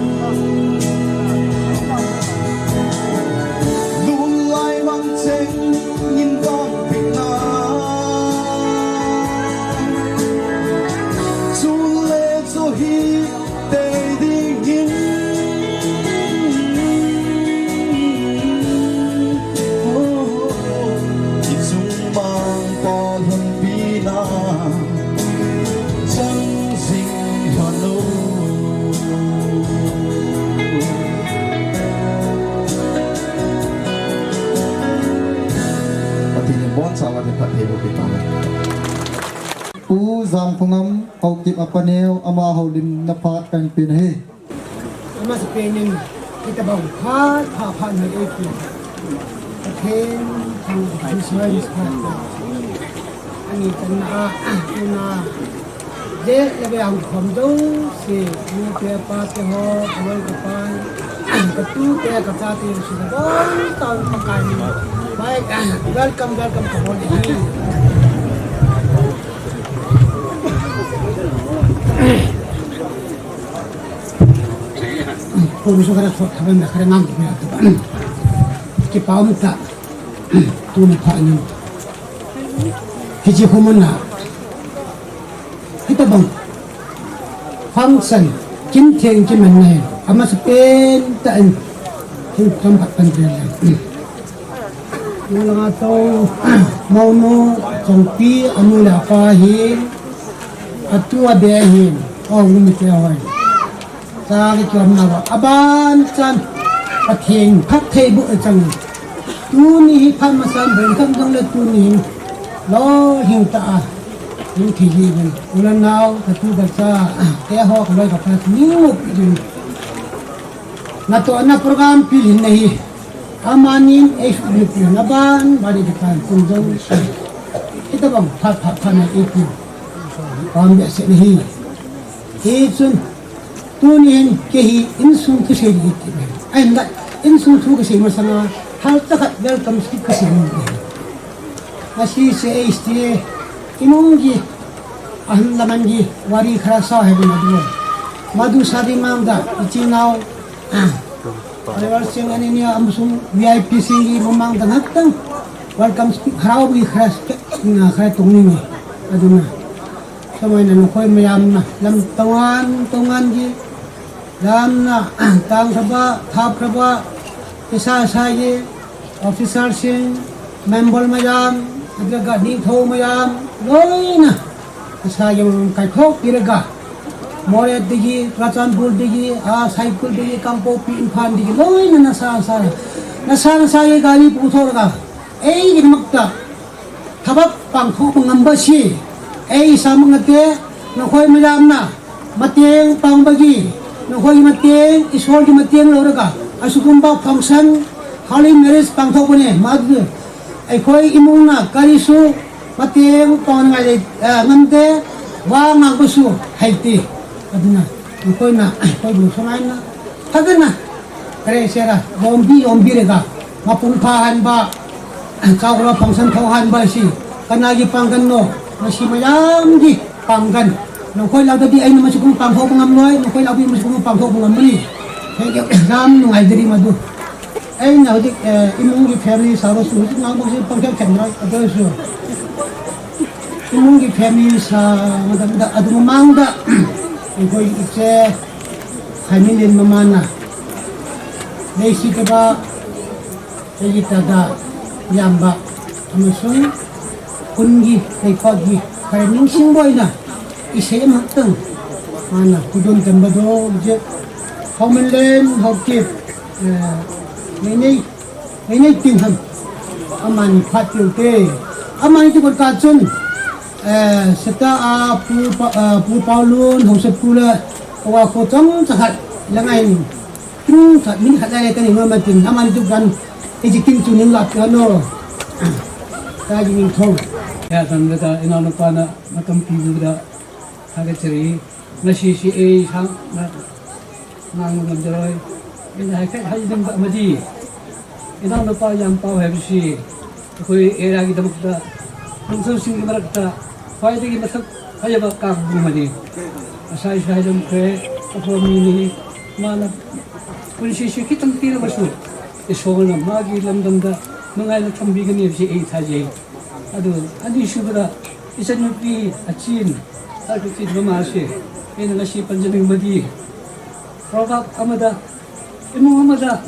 Lunglam cheng in vangpeh na, chule chu hi tei dingin, oh, i chung mang pon hon pi na chang jing lhon o. Pathen in boncha uva phatthei boh peh tahen. Pu Jamkhongam Haokip a paneo, ama houlimna phat kahin pen ahi. Amasapen in, hitabang phat, phat, phat nei eipe. Pathen thangvah in, Pathen soi in, phat, phat. Ani channa a, tuna, je, le be ang khom jouse, nu te pa te ho, kaloi kapai, katu te, kachate, jouse le, boi, taon Pakai min. Bye, welcome, welcome, kabol e. Pon su kara thot thaban na kara ngam kibia thaban. Kipa um ta. Tuni pha ni. Hiche khu mun na. Hitabang. Function. Kin theng kiman nei. Amasapen tah in. Hin kam phat pan pen le. Nulanga to, mounu, chongpi, anu le apa hi, atu abe hi, o, numi te hoi. Cha ki kiom na ba, aban chan, Pathen phatthei boh chang. Tuni hi phat masang, ben kham jong le tuni hi, lolhing tah a, hung thi hi ben. U le nao, katu kacha, te ho, kaloi kapa, ni mu pi din. Natohna program pil hin nahi. Amanin, eh, eh, eh, naban, bani kitan, kum jong. Hitabang, phat, phat, phat na, eh, eh. Pam behseh nahi. Hichun, tunin, kei hi, insung thusei ding kati. Ahinla, insung thu kasei masanga, halcha khat welcome speech kasei ding. Ngasi C H T A, imung ji, ahin laman ji, wari khara sa hai bin adu. Madu sadi mang da, ichi nao, ah. Ariwal sing ani ni amusung V I P sing ji, mumang da ngatang. Welcome speech, harau bi khara, na khara tung ni ni. Aduna. Samai na nukoi mayam na, lam tongan, tongan ji. Lam na, tang khaba, thap khaba, isa sa ji. Officer sing, member mayam, adega ningthou mayam, loina. Asa yam kaikhok piraga. Moreh digi, Churachandpur digi, a Saikul digi, Kangpokpi, Imphal digi, loina nasa sa. Nasa nasa ye gari puthor ga. Ei din makta. Thabap pangthoh ngamba si. Ei samang ate, nakhoi mayam na. Mateng pang bagi, nakhoi mateng, Isor ki mateng lo raga. Asugumba function, holy marriage pangthoh bane, madu. Eikhoi imung na, kari su, mateng pang ngai le, eh, ngamte, Vang ang kusu hai ti. Aduna, koina, koi bu sungai na. Hagana. Kare sera, lombi, lombi rega. Mapung pha han ba. Chao ra function thau han ba si. Kana ji pangkan no. Masi mayam ji pangkan. Nokoi lau da bi ai na masi kung pang thau pangam noi. Nokoi lau bi masi kung pang thau pangam ni. Thank you. Jam nungai diri madu. Aina hojik, eh, imung ki family sa ro su, hojik nang bang si pang kya kya nai, ado su. Imung ki family sa, mada, mada, adu mamang da. Ikoi ikse, hai million mamana. Nei si kaba, nei ta da, yamba. Amasung, kun gi, nei pa gi, kare ning sing boi na. Isei mak tang. Mana, kudon tamba do, je. Hau men len, hau kip. Eh, nei nei, nei nei ting ham. Aman phat piu te. Aman ti kot ka chun. Eh, seta a pu pa, eh, pu Paulun, hau sep pu la, wa ko chang cha khat, la ngai ni. Tum khat, min khat la le ka ni ma ma tin. Aman tu kan, e ji kin tu ning la piu no. Ka ji ning thong. Ya, tan da, ina no pa na, ma tam pi bu da. Hage cheri, na si si e sang, na, nang ngam jaroi. Ina hai khat hai dam ba madi. Ina no pa yam pau hai si. Koi era ki dam ta. Nung so sing ki marak ta. Khoi de ki masak hai ba ka bu madi. Asai sai dam kre, ko mi ni. Mana. Kun si si ki tam ti na masu. E so na ma ki lam dam da. Nung ai na tam bi ka ni si e tha je. Adu, ani su ba da. Ichan nupi a chin, a ka chin mama se, ina ngasi panjaming madi. Proverb amada, imung amada,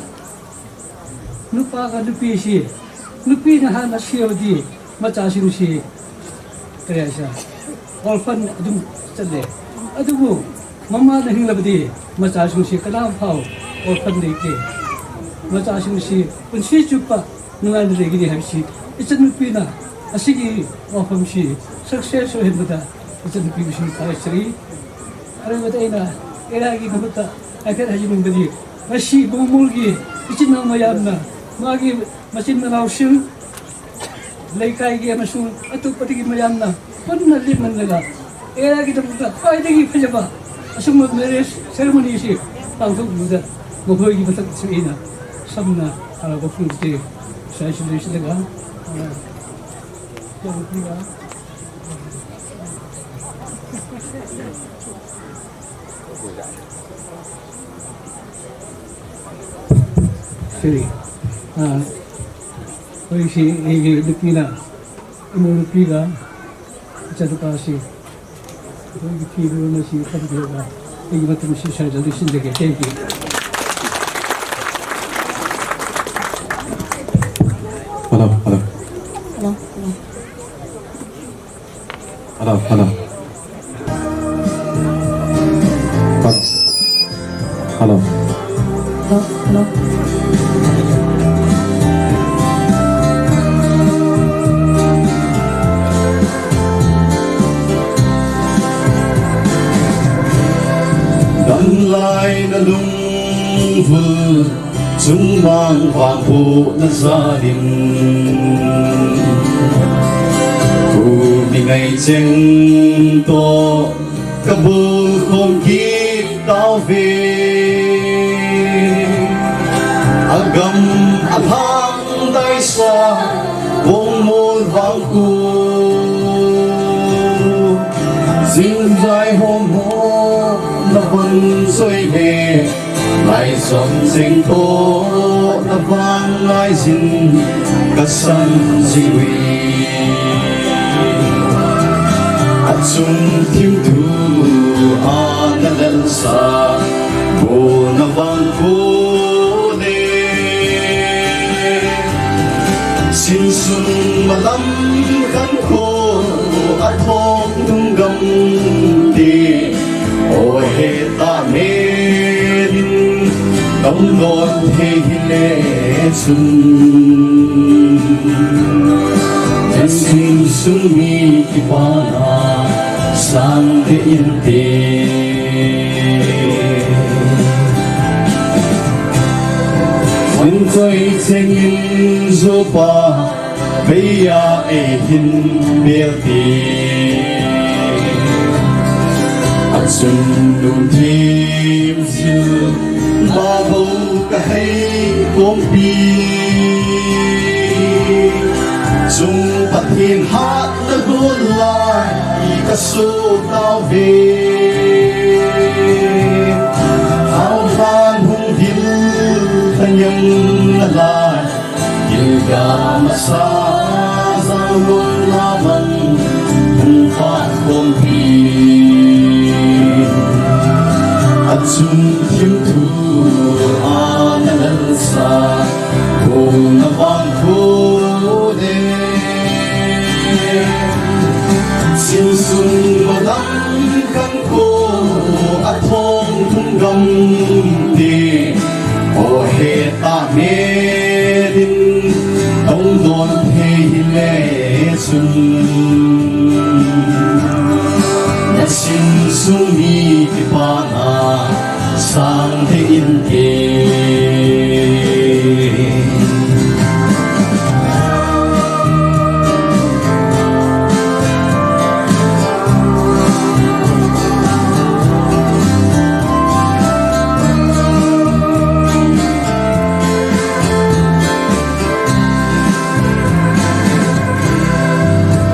nupa ka nupi si, nupi na ha na si odi, macha sing si, kaya sa, orphan adum chale. Adubu, mama na hing labadi, macha sing si, kana phau, orphan de ke. Macha sing si, kun si chupa, nungai na de gini hai si, ichan nupi na, asigi, orphan si, success o hin bada, ichan nupi si, kaya sari. Are bada ina, era gi na bada, ai khat hai mung badi, ngasi bung mul gi, ichin na mayam na, magi, machin na lau sim, Leikai ki amasung, atu pati ki mayam na, pun na lim man lega. Era ki tamu ta, pai de ki phaja ba. Asung ma marriage ceremony si, pang thuk mu da. Ma hoi ki matak si ina, sam na, ala ko phung te, sai si le si lega. Ala, ya ko phung ga. Siri. Ah, hoi si, eh, eh, dukina. Amo nupi ga, icha nupa si. Ko ipi ru na si, ka bi ga. Iba tu si sa jadi sin de ke, thank you. Hello, hello. Hello, hello. Hello. Hello. Hello, hello. Danlai na lungvul, chungmang vangbohna jalin. Kum i ngai cheng toh, ka bul khom kit tauve. A gam a lhang daisa, bongmol vangkhu. Jing jai hom ho, na von soi le. Lai som seng toh na vang lai jin ka san jing ui. A chung thim thu a na lel sa bo na vang ko le. Sin sung malam kan ko a thong tung gam te. O he ta melin, dong don he hi le sun. Ten sing sung mi ki pa na sang te in te. Wen koi cheng in zo pa. Beia eihin bel ti. Chun lungthim jil, Babu ka hei kompi. Chung Pathen hatna gon lai, i ka so tauve. Hau hlan hung dil ka nyam na lai. Gilgal masa jang lom lamang hung phat khompi. Achung thim thu ana lalsa, kona vang kho de. Chim sung malam kan ko, athong thum gam te. O he ta me din, tong don thei hile chun. Na chim sung mi kipana, sang te inte.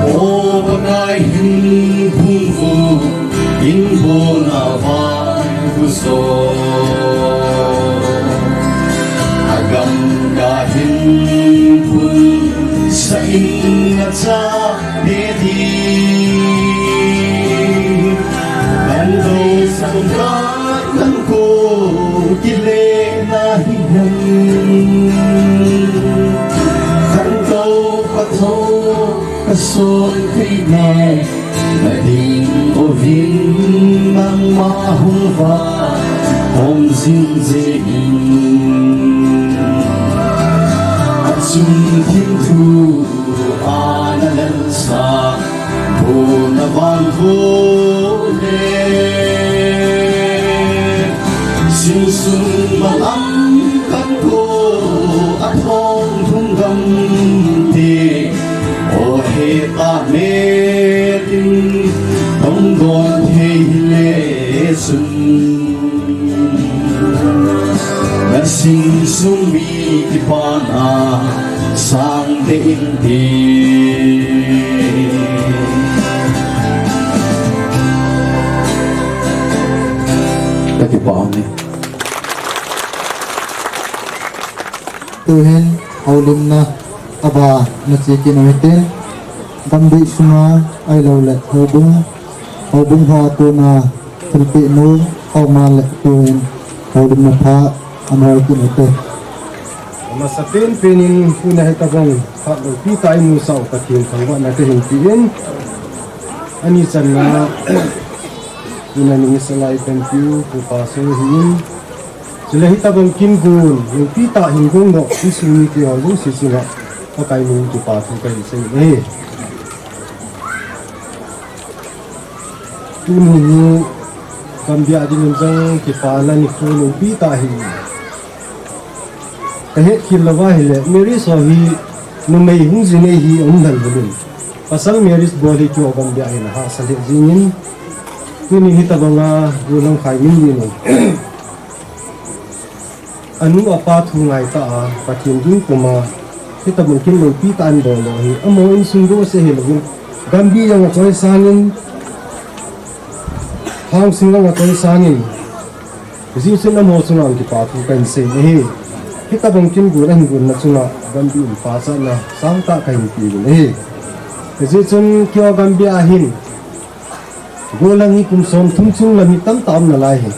O Pakai hin phung u, in bona vai u so. Agam ga hin phun sa in a cha. Dedi, kan do sangkat kan ko kile na hi han. Kan do patho ka son thei na, na ding o vin nangma hung va, hom jing jing. Achung thim thu ana lalsa, bona vang kho le. Chim sung malam kan ko, athong thum gam te. O he ta me tin, tong don thei le chun. Na chim sung mi kipana, sang te inte. Ka kipah e. Tuhin, houlimna, aba, na che kit u hitin. Gambih sunga, ahilou le, houbung, houbung ho tuna, thilpeh nu, houma le, tuhin, houlimna pha, Amar kin ute. Amasa penpen in tuna hitabang phat loupi tah in musah u Pathen thangvahna kahin pe in. Ani channa tuna ni salai penpiu pu pa so hi in. Chule hitabang kin gon loupi tah hin gon doh, i sung mite ho jouse chunga Pakai min kipa thu kahin sei e. Tuni hi Gambih a dingin jong kipana nikho loupi tah ahi. Kahet khel louva ahile, marriage ho hi numei hung ji nei hi aum lhon lhon in. Pasal marriage bol hi keiho Gambih a hin ahahsa lheh jengin. Tuni hitabanga gollhang khai min din in. Anu apa thu ngai tah a, Pathen ging puma, hitabang kin loupi tah in bol doh hi, amaho insung jouse hilouvin, Gambih jong achoi sangin, Hangsing jong achoi sangin, hijeh chun amaho chunga kipa thu kahin sei ahi. Hitabang kin gon ahin gonna chunga, Gambih in pachatna sangtah kahin pe uvin ahi. Hijeh chun keiho Gambih a hin, gollhang hi kum somthum chung lam hi tamtah um nalai hi.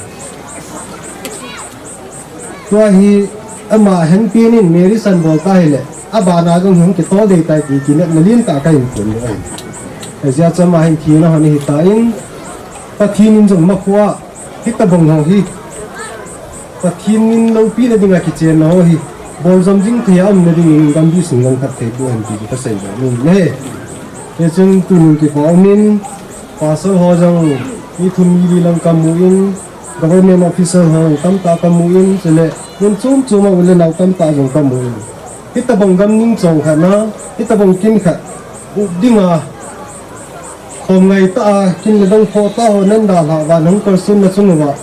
Tua hi ama henpen in marriage ahin bol ta hile, abana jong hung kitol ding tai ti kinepna lentah kahin phon doh ahi. Hijeh chun ama hin thina hon ahitan, Pathen in jong makhoa, hitabang ho hi Pathen in loupina dinga kichenna ho hi, bol jom jing thei a umna dingin Gambih sung lang phatthei boh hen ti chu kasei doh nom e. Hichun tunin kipa umin, pastor ho jong mi thum mi li lang kamu in, government officer ho tamtah kamu in, chule mun chom chom a u le nao tamtah jong kamu in. Hitabang gam ning chom khat na, hitabang kin khat, up dinga, Om ngai ta a, kin le dong pho ta ho nan dalha uva, nang kalson na chung uva.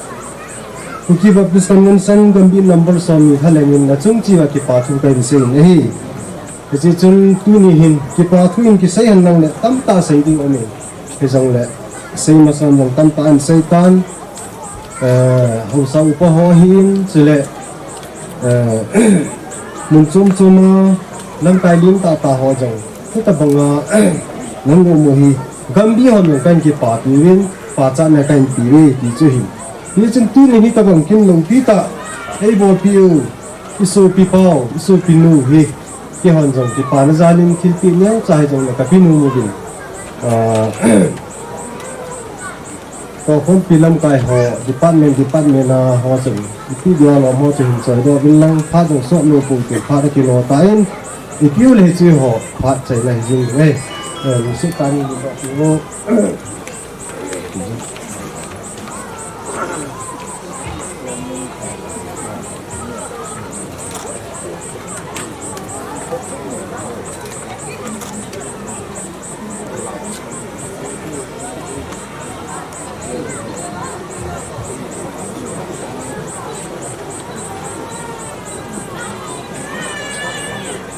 Kuki Baptist Convention Gambih number som ni thaleng in na chung chi uva kipa thu kahin sei in ahi. Hiche chun tuni hin kipa thu in kisei hen lang le tamtah sei ding um in. Hijongle sei masang jong tamtah in sei tan. Eh, haosa upa ho ahin, chule, eh, mun chom chom a, lamkai lim tah tah ho jong. Hitabanga, nang u mu hi, Gambih hon jong kahin kipapi uvin, pachatna kahin pe uve, ti chu hin. Hichun tuni hitabang kin loupi tah, eibolpi u, i sopi pau, i sopi nu hi, keihon jong kipana jalin thilpeh neocha hijongle kape nom uvin. Ah, Tokhompi lamkai ho, department, department a ho chun, ipi dia lom ho chu hin choi doh uvin lang, phat jong sot lou pou te, phat akilo tan, ipi u le hiche ho, phat chaina hi jing e. Eh, lungset tah in lungdon peh u.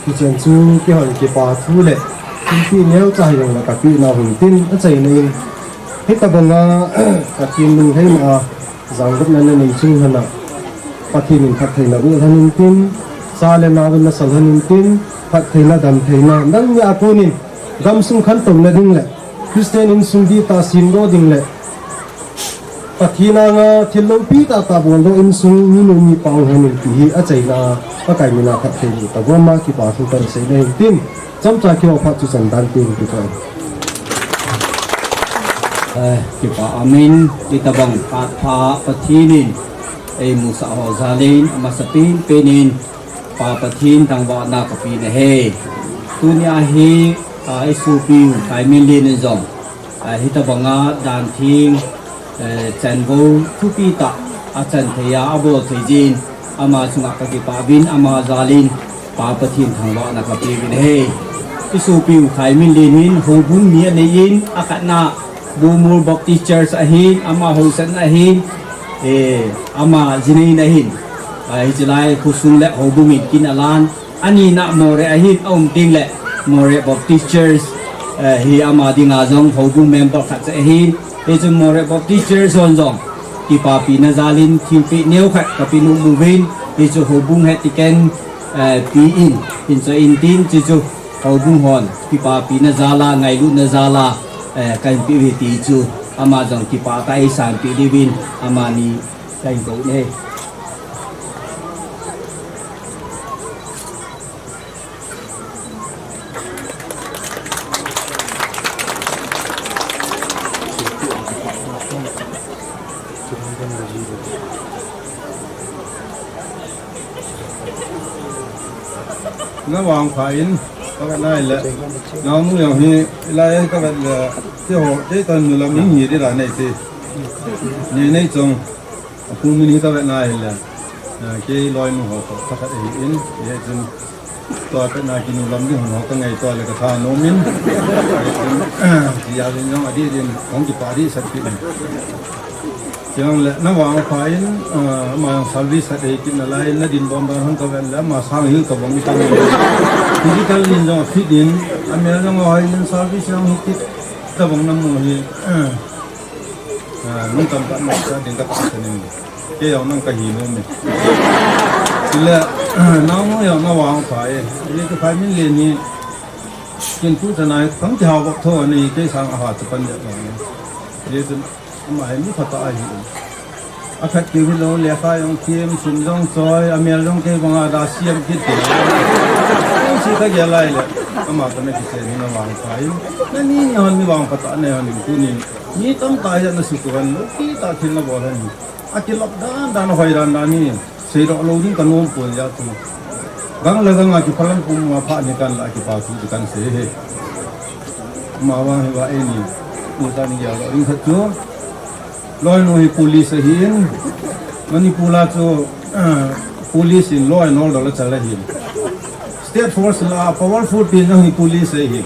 Hichan chu keihon kipa thu le thilpeh neocha hijongle kapeh nau hin tin, achaina in hitabanga Pathen lunglhaina a, janggotna nanei chung lhon a, Pathen in phattheina boh lhon in tin, cha le nao in nasa lhon in tin, phattheina, damtheina, nangni a konin gamsung khantouna ding le Christian insung dihtah semdoh ding le Pathen anga thil loupi tahtah boldoh insung minu mipa hung lhon in ti hi achaina a, Pakai mina phatthei boh tagom a kipa thu kahin seina hin tin, chomcha kiho phat chu chandan tin kikoi. Eh, kipa, amen. Hitabang phat pha Pathen in eimusah ho jalin, amasapen pen in Pa Pathen thangvahna kapeh in ahi. Tunia hi, ah, i sopiu Khaiminlen in jong, ah, hitabanga dan theng, eh, chanvo thupi tah achan thei a, abol thei jeh in, ama chunga kakipah uvin, ama jalin Pa Pathen thangvahna kapeh uvin ahi. I sopiu Khaiminlen hin houbung ni anei in, akhatna Bumul Baptist Church ahin, ama haosatna ahin, eh, ama jinei na ahin. Ah, hiche lai khosung le houbung in kin alan, anina Moreh ahin, aum teng le Moreh Baptist Church, eh, hi ama dinga jong houbung member khat cha ahin. Hichun Moreh Baptist Church hon jong kipapina jalin thilpeh neokhat kapeh nom uvin, hichu houbung het tiken, eh, pe in, hin choi in tin, chuchu houbung hon kipapina jal a, ngailutna jal a, eh, kahin peh uve ti chu, ama jong kipah tah a eisanpeh diuvin, amani kahin kou e. Na vangpha in, ka vet nai le, naonu jong hi, hilai ka vet le, keiho, kei tanu lam in hi ding la nei ti. Nei nei chong, a pu min hi ka vet nai le, ah, kei loinu ho toh, ka vet ahi in, ye chun, tua ka na kinu lam ding hon ho ka ngaito le ka thanom in, ye chun, ah, ti a ding jong a dih ding, hung kipah dih sat kit in. Chule, na vangpha in, ah, ama service a dei kit nalai in, na dinbom dan hon ka vet le, ama sang hil tabang i tam in. Physical in jong fit in, amel jong ahoi in service jong hi kit tabang na mu hi, ah, ah, nung tam ka na ka ding ka ta sa ning. Kei jong nang ka hi nom e. Chule, ah, naonu jong na vangpha e. Ye ka Khaiminlen hi, kin tu chana, kang ti hao bak tho ani, kei sang a ha chu pan de bang. Ye chun, Ama hi mi phatah ahi. Akhat keu hilou, lekha jong them, sum jong choi, amel jong kei banga da siam kit te. Kei si ka gel lai le. Ama toh na kichen hi na vangpha in. Nani ni hon mi vangpha tah nei hon in tunin. Mi tamtah hi na sutu hon, loupi tah thil na bol hon. Akilop dan dan, ahoi dan dan hi. Seidoh lou ding ka nom poi ja tu. Gang le gang a kiphalam pum a pha ni kan la kipa thu kan sei e. Ama vang hi va e ni. Pu ta ni gel doh ding khat chu. Loinu hi police ahin. Manipur a chu, ah, police in law and order la chal ahin. State force la powerful pi jong hi police ahin.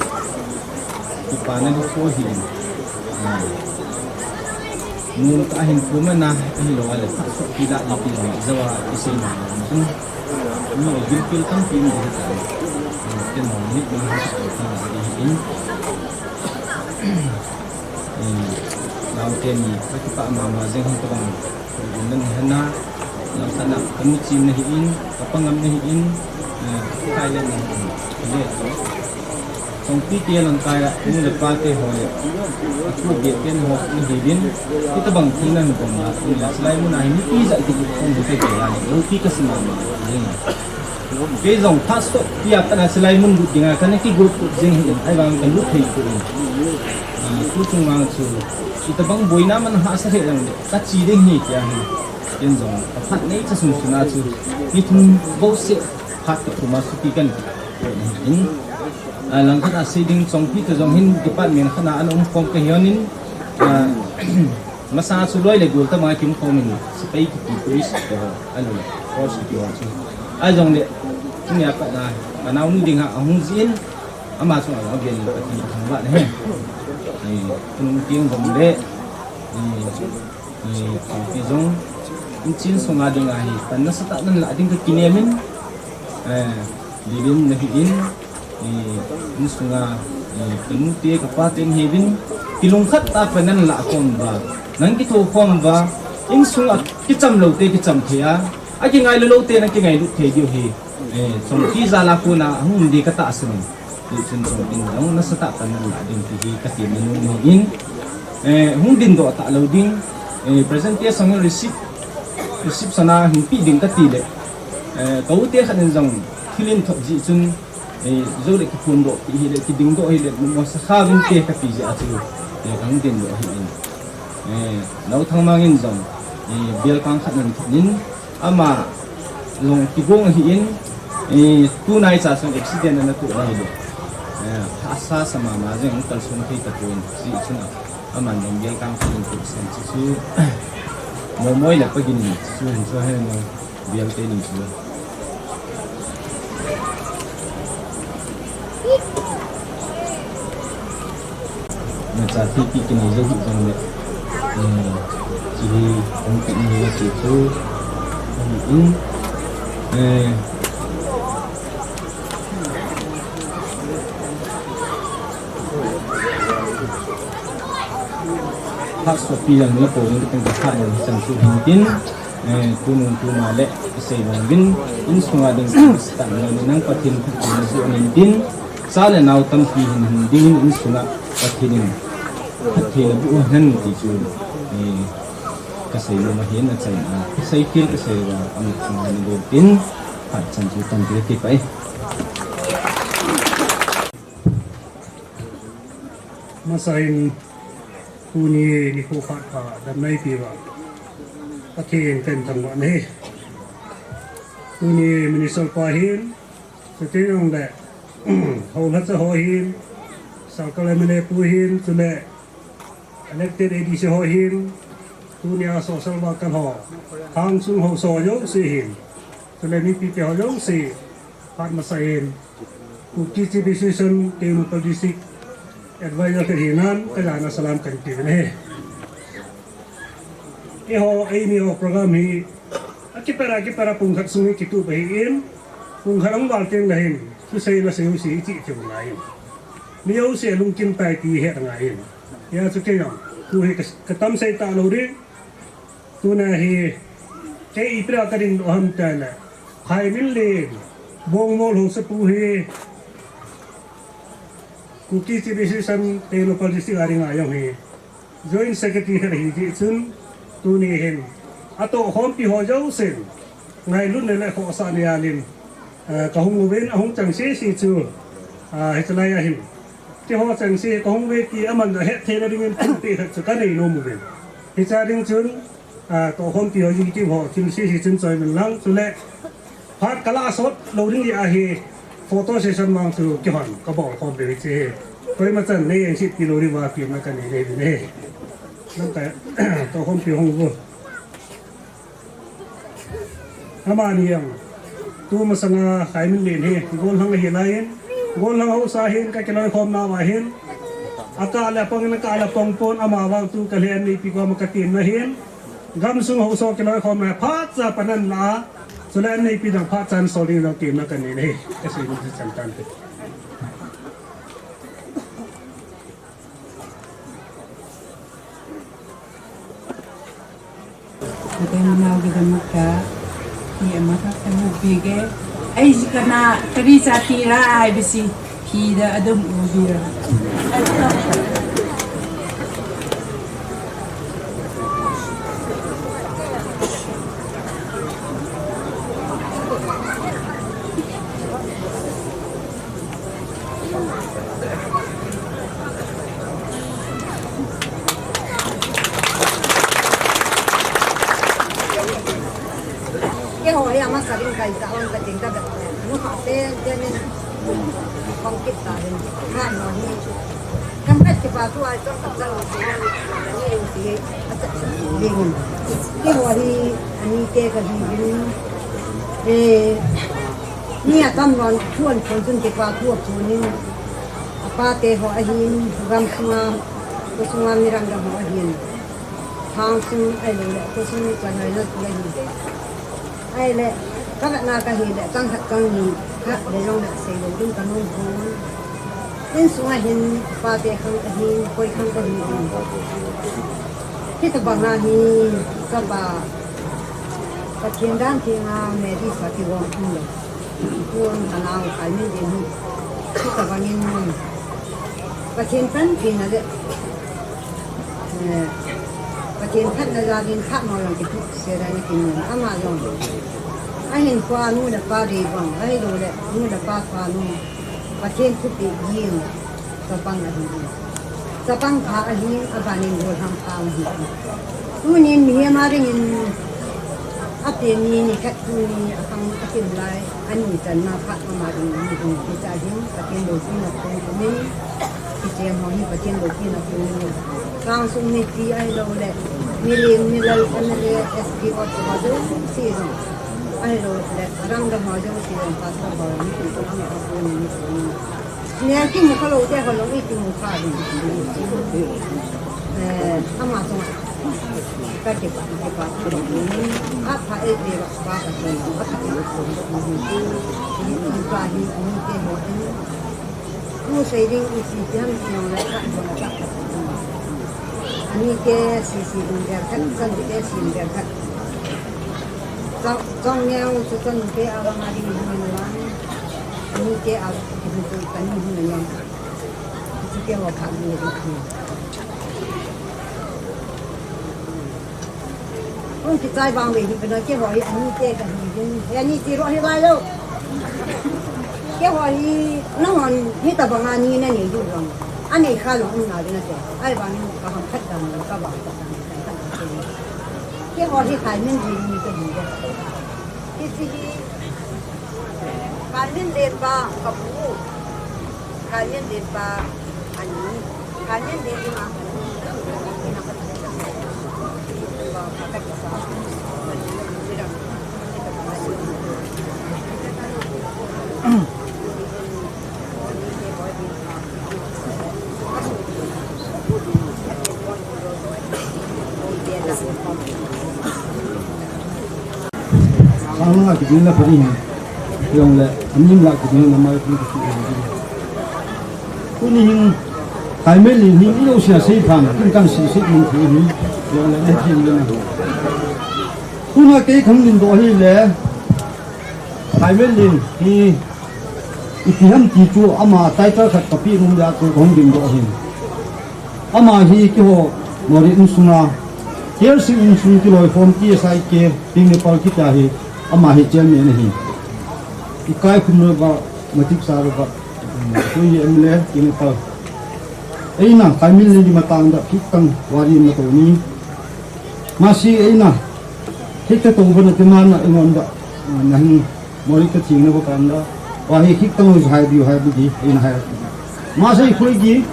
Kipana di ko hi. Mun ka hin puma na, ahi lo ale, so ki la di ki la, jawa isei na. Ni bil pil tam pin di ta. Ken mo ni na ha sa ta di in. Lau ken ni, ka kipa mama jeng hin tabang. Nan hana, lau sana, kamu chim na hi in, kapangam na hi in, kai le na hi in. Songpi te lang kaya, ni le pa te ho le. Aku be ken ho ni hi din. Kita bang thina ni bang na, ni la silai mun a hi ni pi ja ki ko ni te ke la ni. Lo pi ka sima ma. Kei jong thah so pi a kana silai mun gu dinga kana ki gu jing hi. Ai bang ka lu thei ku. Tu chung wang chu. Kita bang boina man ha sa he lang ka chi ding hi kya hi. Ken jong ka phat nei cha sun suna chu. Ni thum bo se phat ka thuma su pi kan. In, a, lang khat a sei ding Chongpi te jong hin department khat a an um khom ka hi in, a, masa chu loi le gol ta ma kim khom in, sepai kiti police te ho, a lo le, force kiti ho chu. A jong le, kin ya pa na, ka nau nu ding ha, a hung jin, ama chu a lo gen ka ti thang ba ne. Ni, kun ting bom le, ni, ni, Chongpi jong, in chin sunga ding a hi, pan na sa ta nan la ding ka kinem in, eh, Dilin na hi in, eh, in sunga, eh, ka nu te ka pa te in hi bin, kilung khat ta pa nan la khom ba, nan kitho khom ba, in sunga kicham lo te kicham thei a, a kingai lo lo te na kingai lut thei diu hi, eh, Chongpi jal a kona hung di ka ta sin. Ti chun Chongpi jong na sa ta pa nan la ding ti hi ka ti na nu ni in, eh, hung din do ta lo ding, eh, presentation receipt, receipt sana hin pi ding ka ti le, eh, ka u te khat in jong thil in thot ji chun, Eh, jou le kiphondoh, kihile, kidingdoh hile, mo, mo sakha vin te kapi jeh a chu, eh, kahung dingdoh ahin. Eh, Nao Thangmang in jong, eh, bial kang khat nan thot in, ama jong kigong ahin, eh, tunai cha jong accident ana toh na hile. Eh, hahsa sa mama jeng kalson thei tapon, si chuna. Aman jong bial kang khat in thot sen chu, mo moi le pagin chu hin chu hin. Bial te ni chu. Na cha thi ti ki ni je hi jong le. Hmm. Chi hi hung ti ni le chi chu. Hmm. Eh. Hahsa pi jong le po jong ka teng ka kha jong chan chu hin tin. Eh, tunung tuma le, isei vang vin, insunga ding stan na ni nang Pathen phatthei na bu anin din, cha le nao tampi hin hin ding in insunga Pathen in phatthei na bu hen ti chu, eh, kasei nom ahin achaina, kasei kil kasei va, amit chang ni do tin, phat chan chu tampi kipai. Masa in Tuni nikho khat pha damna eipeuva Pathen kahin thangvah e. Tuni Minister pa hin, chuteng jongle, Houlhacha ho hin, Circle M L A pu hin, chule elected A D C ho hin, tunia social worker ho, Thangsung haosa jouse hin, chule mipi te ho jouse, phat masa in, Kuki Chief Association, Tengnoupal District Advisor kahinan, kajana salam kahin peuvin ahi. Eiho, eini ho program hi, akipet a, akipet a pung khat sung hi kitup ahin, pung khat ahung val teng le hin, thusei la sei u si ichi cheu ngai in. Mi jouse lungkim tai ti het ngai in. Hijeh chun kei jong, tu hi ka, katam sei talou ding, Tuna hi, kei ipi a kading u ham tile, Khaiminlen, Bongmol haosapu hi, Kuki Chief Association Tengnoupal District a dinga jong hi, Joint Secretary khat ahi jeh chun, tuni hin, atohkhompi ho jousen, ngailutna le khohsahna jalin, eh, kahung uvin, ahung chang sese chu, ah, hiche lai a hin. Keiho chengse kahung uve ti aman ahet theina dingin thilpeh khat chu kanei nom uve. Hiche ding chun, ah, tohkhompi ho, Unity ho, thil sese chun choi uvin lang, chule phat kalah sot lou ding ahi, photo session vang chu keihon kabol khom uve hiche. Koima chan nei engse ti lou ding uva, temna kanei nei uve. Lamkai, tohkhompi hung uvo. Amani jong, tu masanga Khaiminlen hi, golhang ahi laiyin, golhang haosa ahin, kakiloikhomna uva hin, akah le apang in, akah le apang pon, ama vang tu kalhen neipi koma katemna ahin, gamsung haosa kiloikhomna phat cha pan ahin la, chule neipi dang phat chan sol ding jong temna kanei ahi, kasei nom chu chan tante. Kuteng nau kidamta, ni ama ka samu bige. Ai, kana, kari sa tira, ai, bisi, kida, adum, ubira. Keiho hi amasa ding kai ta ong ka ting ka bep. Nu kha pen pen in kong kit ta ding. Kha no hi. Kam kat ki pa tu ai tong ka jang si. Ni en si. Asa ding. Keiho hi ani te ka hi ding. Eh. Ni atam non thuan thuan chun kipa thu aphunin, apate ho ahin, gamsunga, khosunga mi rang rang ho ahin. Thangsung ahilou le, khosung chanoi na tu ahi le. Ahile, kavetna kahi le, kang khat kang ni, khat le jong le sei lou ding kanom pon. Insunga hin, pate khang ahin, koi khang ahin. Hitabanga hi, kapa, Pathen dan thenga, Mary sa kigong um le. Tun kanao Khaiminlen hi. Hitabangin, Pathen panpina le, eh, Pathen phatna jalin khat mo jong kitu se dan kinom ama jong. Ahinkhoa nu le pa dei bang, ahilou le, nu le pa pha nu. Pathen thupeh jing chapang ahi. Chapang pha ahi, abanin golhang pha ahi. Tunin mihem a dingin apen ni, ni khat tuni akhang akim lai, ani channa phat ama dingin ni hung kicha hin, Pathen loupina pung tumin, kichem ho hi Pathen loupina pung tumin. Kang sung mipi ahilou le, milim, milal, M L A, S P, O, T, O, jouse jong. Ahilou le, arang dang ho jouse jong, pastor ho, mipi jong ama pung ni pung. Nia kimu khalou te ho jong i kimu kha ding. Eh, ama jong ka kipa, kipa, apha e te ba, ba ka te, apha e te. Kipa hi, ni te ho te. Ku sei ding i si te ham ti jong le ka, ka. Ani te si si ding der khat, san te si der khat. Chong, chong neo chu chong te a lang a ding hung lang. Ani te a ding chu ka ni hung lang. Chu keiho phat ni ding. Hung kichai vang ve hi pena keiho hi ani te ka hi ding. He ani ti ro hi lai lo. Keiho hi nahon hi tabang ani na nei diu jong. Anei kha jong um na ding na te. Ahivangin ka ham khat dan ka vang khat dan. Keiho hi Kaiminlen ni kahi. Hiche hi Kaiminlen pa kapu. Kaiminlen pa ani. Kaiminlen ni ma. Sang langa kiding la padi hin. Jong le, anim la kiding la mai padi hin. Tuni hin, Kaiminlen hin, ilo sia sei phan, kin kan si sei min thi hin. Jong le, ne thi hin. Tuna kei khang din do hi le, Kaiminlen hi, ipi ham ti chu ama title khat ka pe nom le a chu ka hung din do hin. Ama hi keiho Moreh insunga, Tersing insung kiloi form T S I K, Tengnoupal kiti a hi, ama hi chairman ahi. Ikai khum lo ba, matik sa lo ba, koi M L A, Tengnoupal. Eina, Kaiminlen di matang da, khitang, wari ma to ni. Masi eina, khita to ba na te ma na, engon da, na hin, Moreh ka ching na ba kan da. Wa hi khitang lo hai bi hai bi di, eina hai. Masi koi di,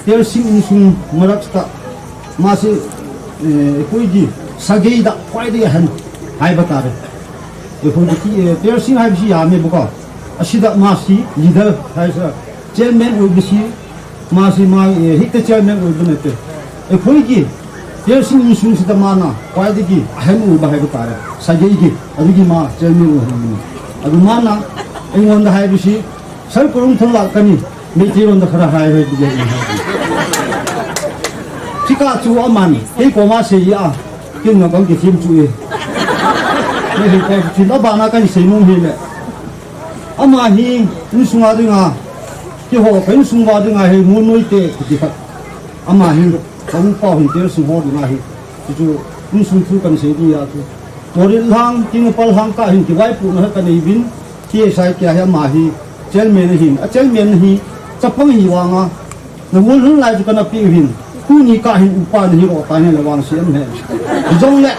Tersing insung marak sta. Masi, eh, koi di, sagei da, koi di han. Hai ba ta re. E koi di, eh, Tersing hai bi si ya me bu ka. Asi da masi, leader, hai sa. Chairman O B C, masi ma, eh, hikta chairman O B C nete. E koi ki, Tersing insung si ta mana, koi di ki, ahem U ba hai ta re. Sagei ki, adi ki ma, chairman O B C. Adi mana, engon da hai bi si, sar kurung thang la kani, me ti ron da khara hai hai bi. Chika chu aman, kei ko ma se ya, kin na bang ki thim chu e. Me hi ko thim abana kan se mung hi le. Ama hi, insunga dinga, keiho, ka insung uva dinga hi, mun noi te, kiti khat. Ama hi, ka upa hin Tersing ho dinga hi. Chu chu, insung thu kan sei dia chu. Moreh lang, Tengnoupal lang ka hin, kivaipohna ka nei uvin, T S I K a hi ama hi, chairman ahin, a chairman hi, chapang hi vanga, Na gol lhun lai chu kana pe u hin. Tuni ka hin upa nahi ro ta hin le Vangsiam he. Jong le.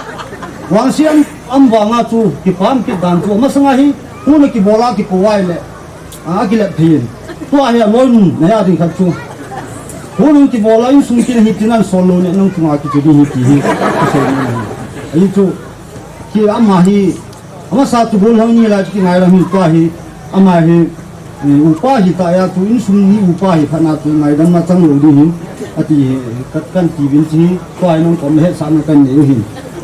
Vangsiam am vanga chu kipam kit dan chu. Masanga hi. Tuna kibola kipo vai le. A, kilep thei in. Tua hi a loi nun. Na ya ding khat chu. Tuna kibola insung kin hi tinan solo ne nang tunga kichu ding hi ti hi. Kisei ni hi. Ahi chu. Ki ama hi. Amasa chu bol hang ni la chu kingai lam hi tua hi, ama hi, eh, upa hi ta ya chu insung ni upa hi phatna chu ngaidam na chang lou ding hin, ati hi, kat kan ti vin chi, tua hi nang kom hetsahna kan nei u hin.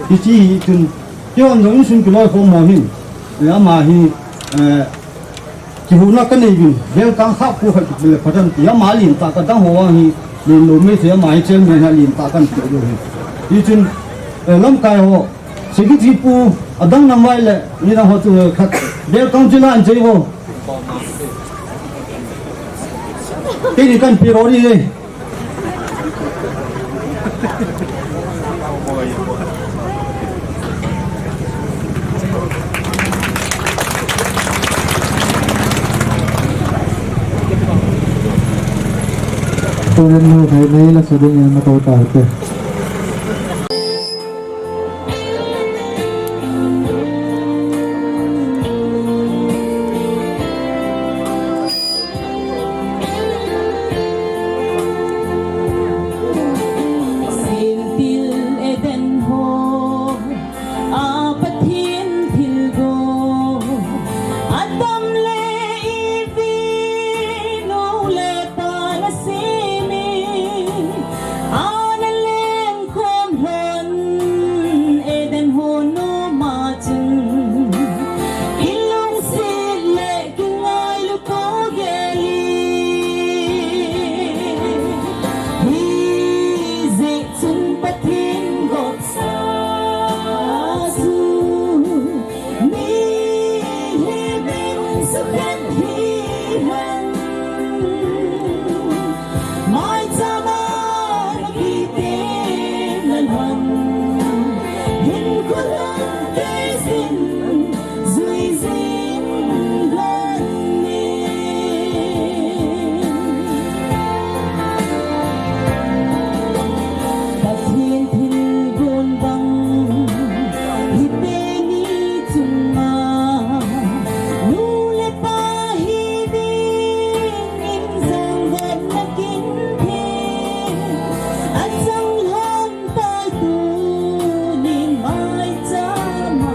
Hichi hi chun, kihon dong insung kiloi khom mo hin, eh, ama hi, eh, kihuna kan nei vin, vel kang kha pu khat le patan ti, ama lin ta ka dang ho hi, lin lou me se ama hi chairman ha lin ta kan ti lou hin. Hichun, eh, lamkai ho, Secretary pu, adang nam vai le, ni dang ho chu khat. Bel kang chu na an chei ho. Te ni kan pi ro ni le. Tunin nu thei nei la sa dingin na to ta te. Senpil Eden ho, a Pathen thilgon, Adam le Evi nu le pa na semin, ana lengkhom lhon Eden hon nom a chun, kilungset le kingailut u gel in. Hijeh chun Pathen gotsa chu mihem in sukhen hihen. Maicham a na kitem na lhon, hinkho lhon kei jin, jui jing lhon in. Pathen thilgon bang hiteni chunga, nu le pa hi dingin jong gotna kin thei, achang lhon tai tunin maicham a,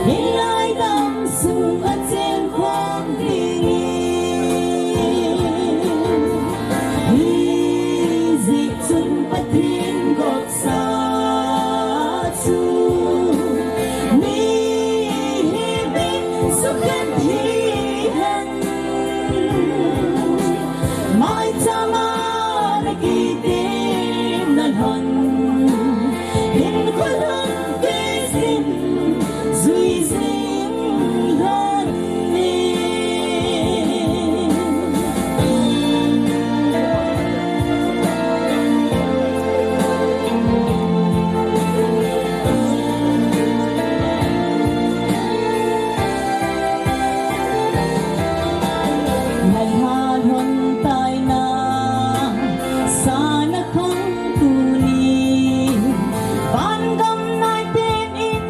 hilai dam sung a chengkhom dingin. Hijeh chun Pathen gotsa chu mihem in sukhen hihen. Maicham a na kitem na lhon, hinkho lhon kei jin, jui jing lhon in. Na lha lhon tai na, sa na khang tuni, van gam nai pen in,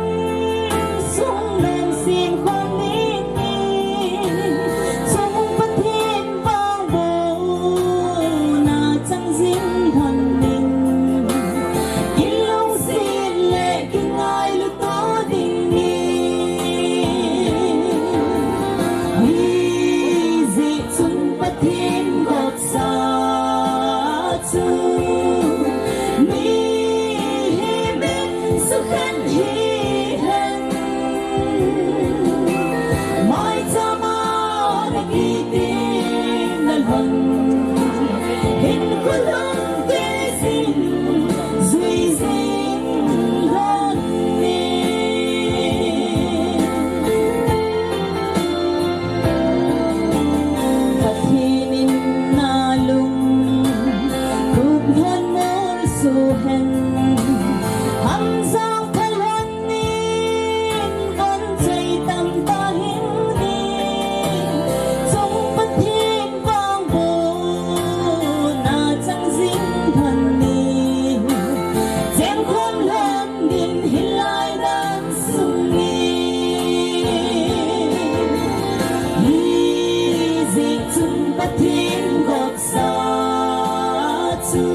sung leng sim khom ding in, chung Pathen vang bou na chang jing lhon in, kilungset le kingailut u dingin. Hijeh chun Pathen gotsa chu mihem in sukhen hihen. Maicham a na kitem na lhon, hinkho lhon kei jin, jui jing lhon in. Pathen in na lung khup lhon molso hen, ham jong pha lhon in, von choi tam ta hing in, chung Pathen vang bou na chang jing lhon in, chengkhom lhon in hilai dam sung in. Hijeh chun Pathen gotsa chu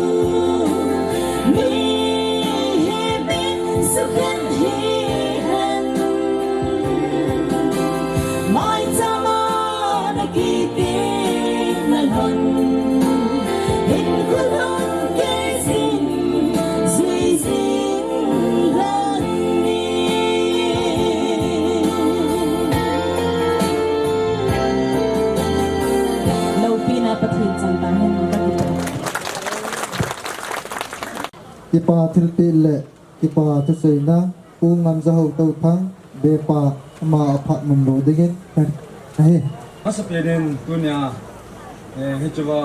mihem in sukhen hihen. Maicham a na kitem na lhon, hinkho lhon kei jin, jui jing lhon in. Loupina Pathen chang tahen, ka kipah. Kipa thilpeh le kipa thuseina, Pu Ngamjahou Touthang, Bepa, ama a phat mun lo dingin, ahi. Amasapen in tunia, eh, hichea,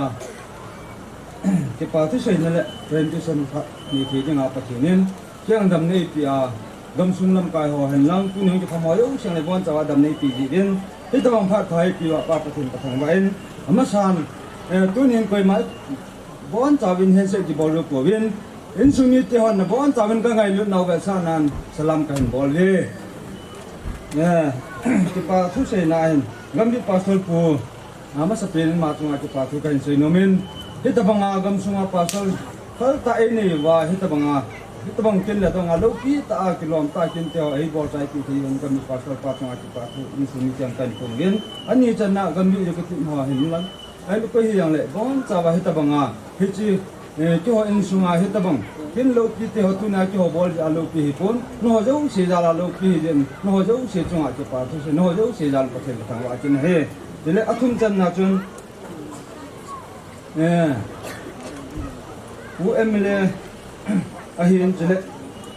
kipa thuseina le presentation khat nei thei dinga Pathen in, kidang dam neipeh a, gamsung lamkai ho henlang, tunia kiphamo jouse le bonchauva dam neipeh jeh in, hitabang phat pha eipeh uva Pa Pathen kathangvah in, amasan, Eh, tunin koima bonchauvin handshake kibol lou pouvin, insung mite hon nabonchauvin kangailut nau vetsahnan salam kahin bol uve. Eh, kipa thu seina hin, Gambih Pastor Pu, ah, masapen in ama chunga kipa thu kahin sei nomin, hitobanga gamsunga pastor phaltah einei uva, hitobanga, hitobang kin le dong a loupi tah a kilom tah a kinte ho eibolchai peh thei uvin Gambih Pastor pa chunga kipa thu insung mite chunga kahin phong uvin, ani channa Gambih executive ho hin lang Ahilou koi hijongle, bonchauva hitobanga, hiche, eh, keiho insunga hitobang kin loupi te ho tunia keiho bol jeh a loupi hipon, nangho jouse jal a loupi hijeh in, nangho jouse chunga kipa thu sei, nangho jouse jal a Pathen kathangvah kit in ahi. Chule athum channa chun, eh, U M L A ahin, chule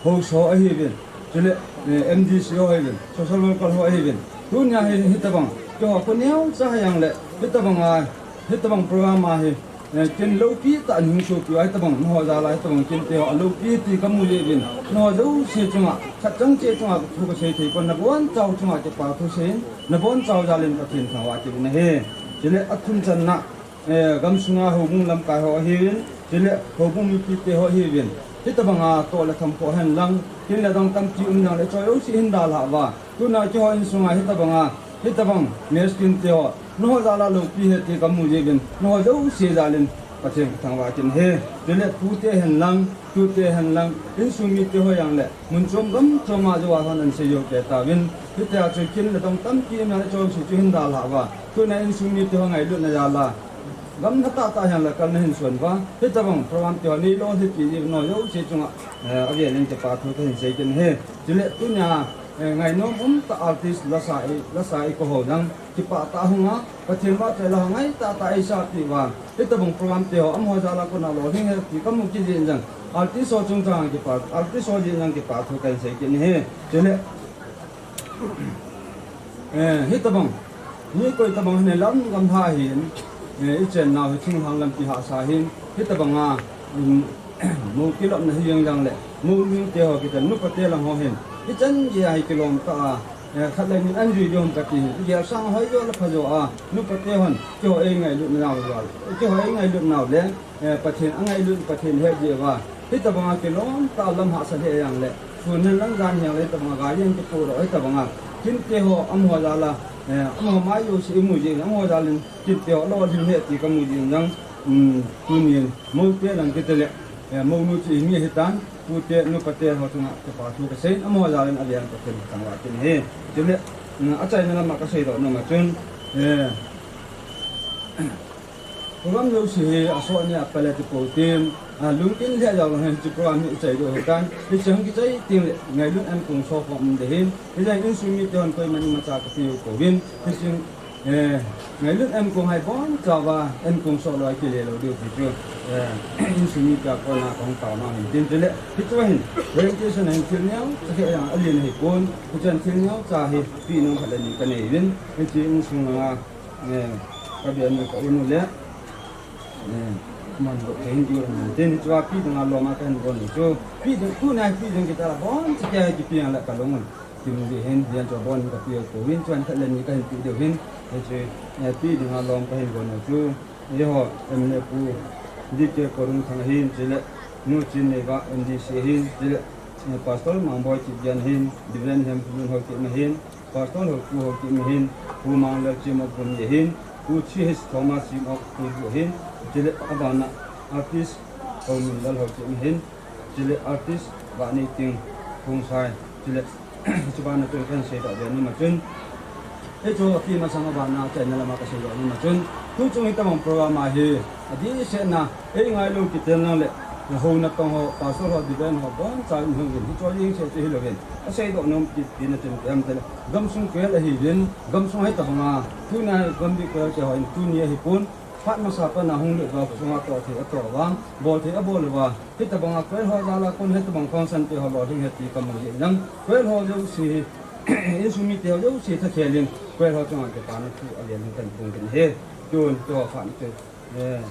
haosa ho ahiuvin, chule, eh, M D C ho ahiuvin, social worker ho ahiuvin. Tunia hi, hitobang, keiho khu neocha hijongle, hitobanga, hitobang program a hi, eh, kin loupi tah in hung sopi uva, hitobang, nangho jal a, hitobang kinte ho aloupi ti kamu jeh uvin, nangho jouse chunga, khat chang cheh chunga thu kasei thei pon, nabonchau chunga kipa thu seiyin, nabonchau jal in Pathen thangvah kit in ahi. Chule athum channa, eh, gamsunga houbung lamkai ho ahiuvin, chule houbung mipite ho ahiuvin, hitobanga toh le tham kho hen lang, kin le dong tampi um jongle choi jouse hin dalhah uva, tunia keiho insunga hitobanga, hitobang mess kinte ho, nangho jal a loupi ahi ti kamu jeh uvin, nangho jouse jal in Pathen kathangvah kit in ahi. Chule pute hen lang, tute hen lang, insung mite ho hijongle, mun chom gam chom a jouva hon ahin sei jou kei tauvin, hitia chu kin le dong tampi um jongle choi jouse chu hin dalhah uva, tunia insung mite ho ngailutna jal a, gam na tahtah hijongle kal nahin son uva, hitobang program te ho neilolhin ti jeh in nangho jouse chunga, eh, avel in kipa thu kahin sei kit in ahi. Chule tunia, eh, ngainom umtah artist lasa i, lasa i kaho jong, kipah tah a hunga, Pathen vahchoi la ho ngai tahtah eisahpeh uva, hitobang program te ho, amaho jal a kona lolhing ahi ti kamu kit jeh in jong, artist ho chungchang kipa, artist ho jeh in jong kipa thu kahin sei kit in ahi. Chule, eh, hitobang, mi koi tobang hin lam gamlha hin, eh, ichennau hi thinglhang lampi hahsa hin, hitobanga, um, mou kilopna hijeng jongle, mounu te ho kitan, nupa te lang ho hin, ichan geiya hi kilom tah a, eh, khat le ni in ahin jui diu ham kati hin, igel sang hoi jo le pha jo a, nupa te hon, keiho eingailutnau jal, keiho eingailutnau le, eh, Pathen angailut, Pathen het jeh uva, hitobanga kilom tah a lam hahsa lheh jongle, sun hen lang jan hen lang hitobanga gari in kipodoh, hitobanga kinte ho, amaho jal a, eh, amaho mai jouse imu jeh in, amaho jal in kinte ho alolhing ahi ti kamu jeh in jong, um, tunin moute lang kiti le, eh, mounu chu imi ahitan, pute, nupate ho chunga kipa thu kasei in, amaho jal in avel in Pathen kathangvah kit in ahi. Chule, um, achaina lama kaseidoh nom a chun, eh, program jouse hi asot ni apale ti pou tin, ah, lungkin lheh jal lou hen, hiche program hi ichai diu ahitan, hiche hung kichai teng le, Ngailut Enkong show khom um ding ahin, hijeh in insung mite hon koiman imacha kapeh u pouvin, hiche, eh, Ngailut Enkong hi bonchauva, Enkong show lou a kile lou diu ti chu, eh, insung mite a kona kahung taona hin tin chule, hiche hin, orientation a hin thil neocha khat jong alen ahipon, hiche hin thil neocha hi, peh nom khat le ni kanei uvin, hiche insung langa, eh, kabe nu ka unu le, eh, man lo kahin diu man tin, hichea peh dinga lom a kahin bol u chu, peh ding, tunia peh ding kiti le boncha kei a kipeh a le kalung un kim ding ahin, hiche chu abon in kapeh u pouvin, chuin khat le ni kahin peh diu ahin, hiche, eh, peh dinga lom kahin bol u chu, eiho M L A Pu D K Khorumthang ahin, chule Nu Chinneiva M D C ahin, chule, eh, Pastor Mangboi Kipgen ahin, Reverend Hemlun Haokip ahin, Pastor Hopu Haokip ahin, Pu Manglal Chimok Bumi ahin, Pu Ch H Thomas Chimok Tuibu ahin, chule abana artist Hominlal Haokip ahin, chule artist Vaneiting Khongsai, chule hiche bana chun kahin seidoh be nom a chun, hichu api masang a bana achaina lama kaseidoh nom a chun, tuchung hitobang program a hi, adehset na, eingailu kiti jongle, houna tong ho, pastor ho, deacon ho, boncha in hung uvin, hichu jeng seh chu hilouvin, aseidoh nom kit tina chun ipi ham itile, gamsung choir ahiuvin, gamsung hitobanga, tunia Gambih choir te hon, tuni ahipon, phat masa pat na hung lut uva, sunga toh thei atoh uva, bol thei abol uva, hitobanga choir ho jal a kon hitobang function te ho lolhing ahi ti kamu jeh in, choir ho jouse, insung mite ho jouse thakhel in, choir ho chunga kipana thu avel in kahin phong kit in ahi. Tun, tua phat chu, eh,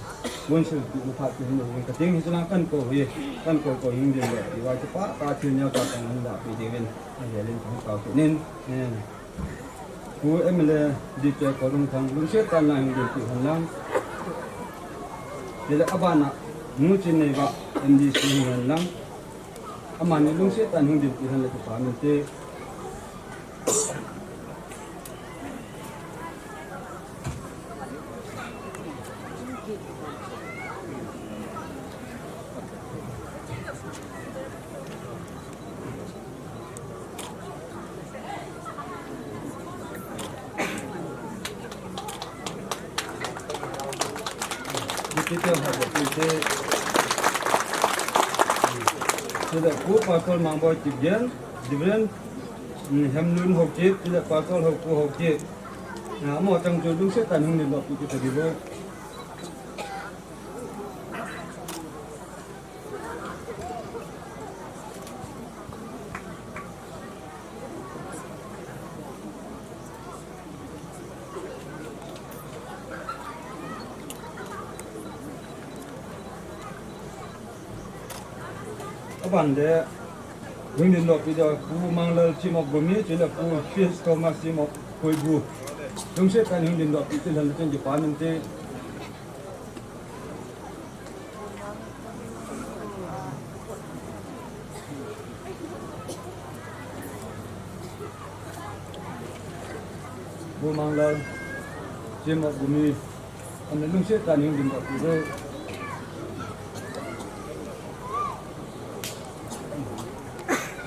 mun sil tu phat chu hin hung kating, hiche lang kahin kou hi, kahin kou kou hing ding le, ti uva kipah tah a thil neocha kahin lahpeh diuvin, avel in kahin tao kit in, eh. Pu M L A D K Khorumthang, lungset tah a na hung ding ti hen lang. Chule abana Nu Chinneiva M D C hung hen lang. Amani lungset tah in hung dinpi hen lang kipah in te. Chule Pu Pastor Mangboi Kipgen, Reverend, mm, Hemlun Haokip, chule Pastor Haokip, Haokip. Ah, amaho chang chu lungset tah in hung dindoh peh kit tading bou. Aban le, hung dindoh peh ding Pu Manglal Chim of Gumi, chule Pu Fitz Thomas Chim of Koibu. Lungset tah in hung dindoh peh ding hen lang chun kipah in te. Pu Manglal Chim of Gumi, ana lungset tah in hung dindoh peh ding.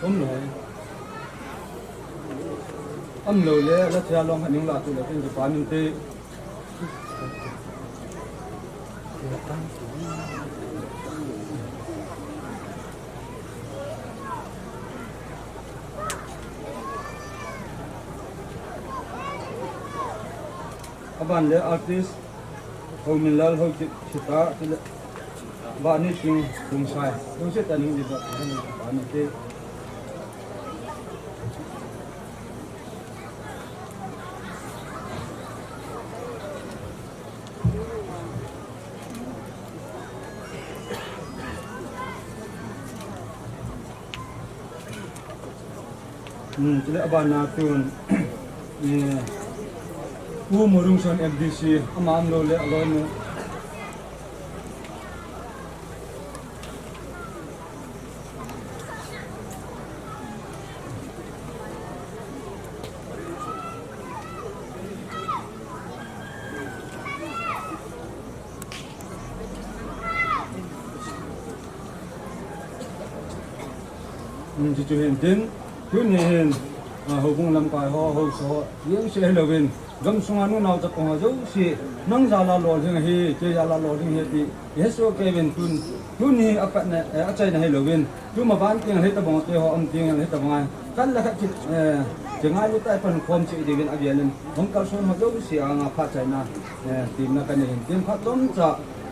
Um le. Um lou le, la chia long haning la tu le tin kipah in te. Aban le artist Hominlal Haokip Sita, chule Vani Singh Lungsai. Lungset tah in hung dindoh peh ding hen lang kipah in te. Hmm, chule abana tun, eh, Pu Morungson M D C, ama um lou le, aloi nu. Hmm, chuchu hin tin, tuni hin, ah, houbung lamkai ho, haosa ho, jeng seh hilouvin, gamsunga nunao chapang ho jouse, nang jal a lolhing ahi, kei jal a lolhing ahi ti, ihesoh kei uvin tun, tuni hi apatna, eh, achaina hilouvin, tuma ban teng le hitobang te ho, um teng le hitobang a, kal le khat kit, eh, kingailu tah a pan khom cheh diuvin agel in, hung kalson ho jouse anga phat chaina, eh, temna kanei hin tin, phat chomcha,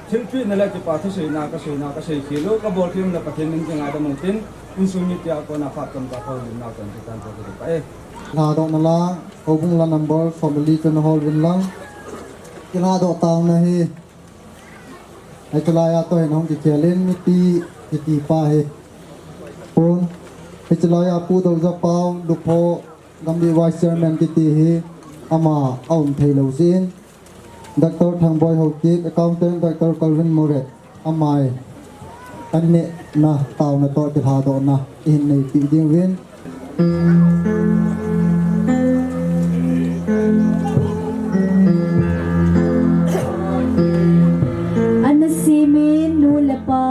thilpeh na le kipa thu seina, kaseina, kasei khel u, kabol khel u le Pathen min kingaidam uvin tin, insung mite a kona phat chomcha kahoulimna chan kitan tho kati pah e. Lhadohna la, houbung la number, family chun hol uvin lang. Kilhadoh taona hi. Hiche laiya toh hin hung kikhel in mipi kiti pa hi. Pon. Hiche laiya Pu Doujapao, Lupho, Gamdih Vice Chairman kiti hi ama aum thei lou jeh in. Doctor Thangboi Haokip, Accountant Doctor Calvin Moret, amai. Anneh na taona toh kilhadohna ihin neipeh diuvin. Ana semin nu le pa,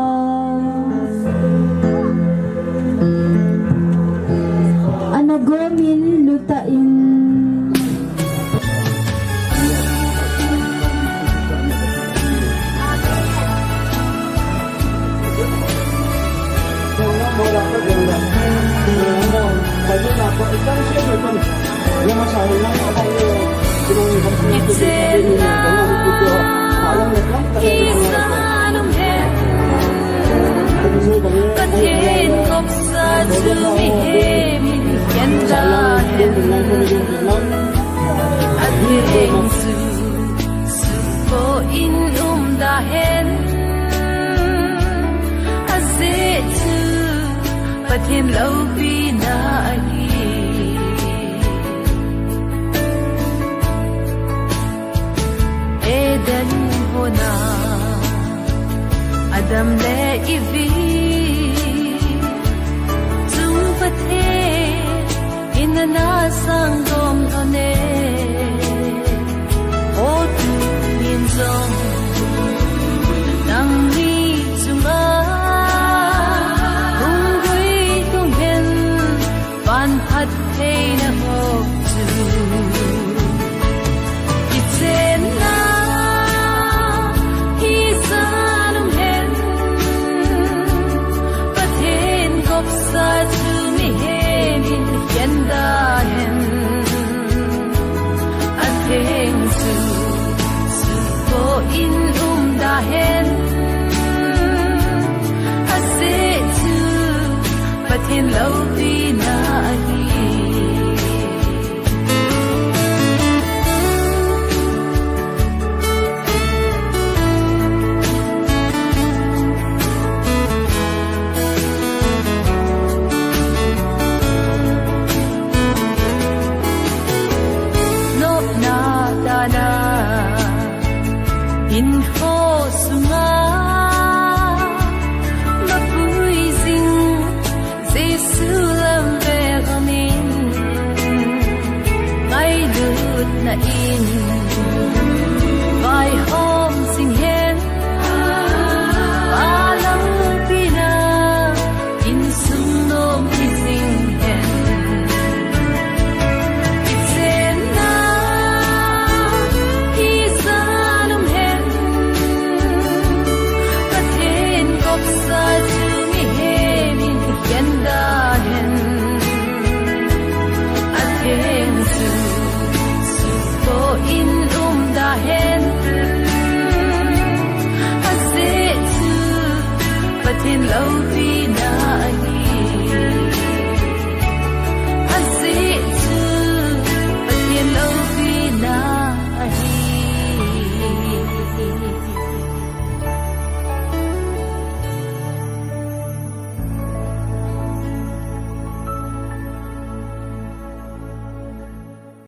ana gomin nu tah in. Ichen lang, isan um hen. Pathen nopsa chu mihem in khen ta hen. Alheng chu sukhoh in um ta hen. Ajeh chu Pathen loupina ahi. Eden hon a Dam le ivi chung Pathen in ana sangdom lhon e. O tunin jong nangni chunga hung gui tung hen, van phattheina ho chu kichenna hisa lum hen. Pathen gopsa chu mihem in khen da hen. Atheng chu sukho in um da hen. Aseh chu Pathen loupina ahi.